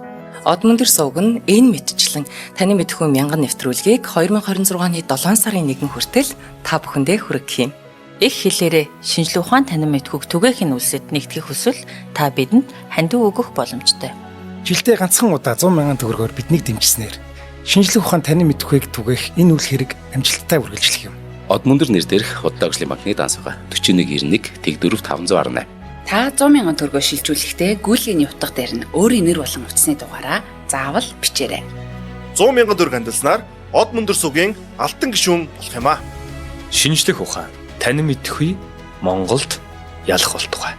Одмөндөр сувг нь энэ мэтчлэн таны мэдхүү мянган нэвтрүүлгийг 2026 оны 7 сарын 1 хүртэл та бүхэндээ хүргэх юм. Их хэлээрээ шинжлэх ухаан танин мэдхүйг түгээхийн үлсэд нэгтгэх хүсвэл та бидэнд хандив өгөх боломжтой. Жилдээ ганцхан удаа 100 мянган төгрөгөөр биднийг дэмжсэнээр шинжлэх ухаан танин мэдхүйг түгээх энэ үйл хэрэг амжилттай үргэлжлэх юм. Одмөндөр нэр дээрх Худалдаа хөгжлийн банкны данс байгаа. 4191 Тэг4 518. Та 100 мянган төгрөгөөр шилжүүлэхдээ гүйлгээний утга дээр нь өөрийн нэр болон утасны дугаараа заавал бичээрэй. 100 мянган төгрөг хандилснаар Од мөндөр сугийн алтан гишүүн болох юм аа. Шинжлэх ухаан, танин мэдхүй Монголд ялах болтугай.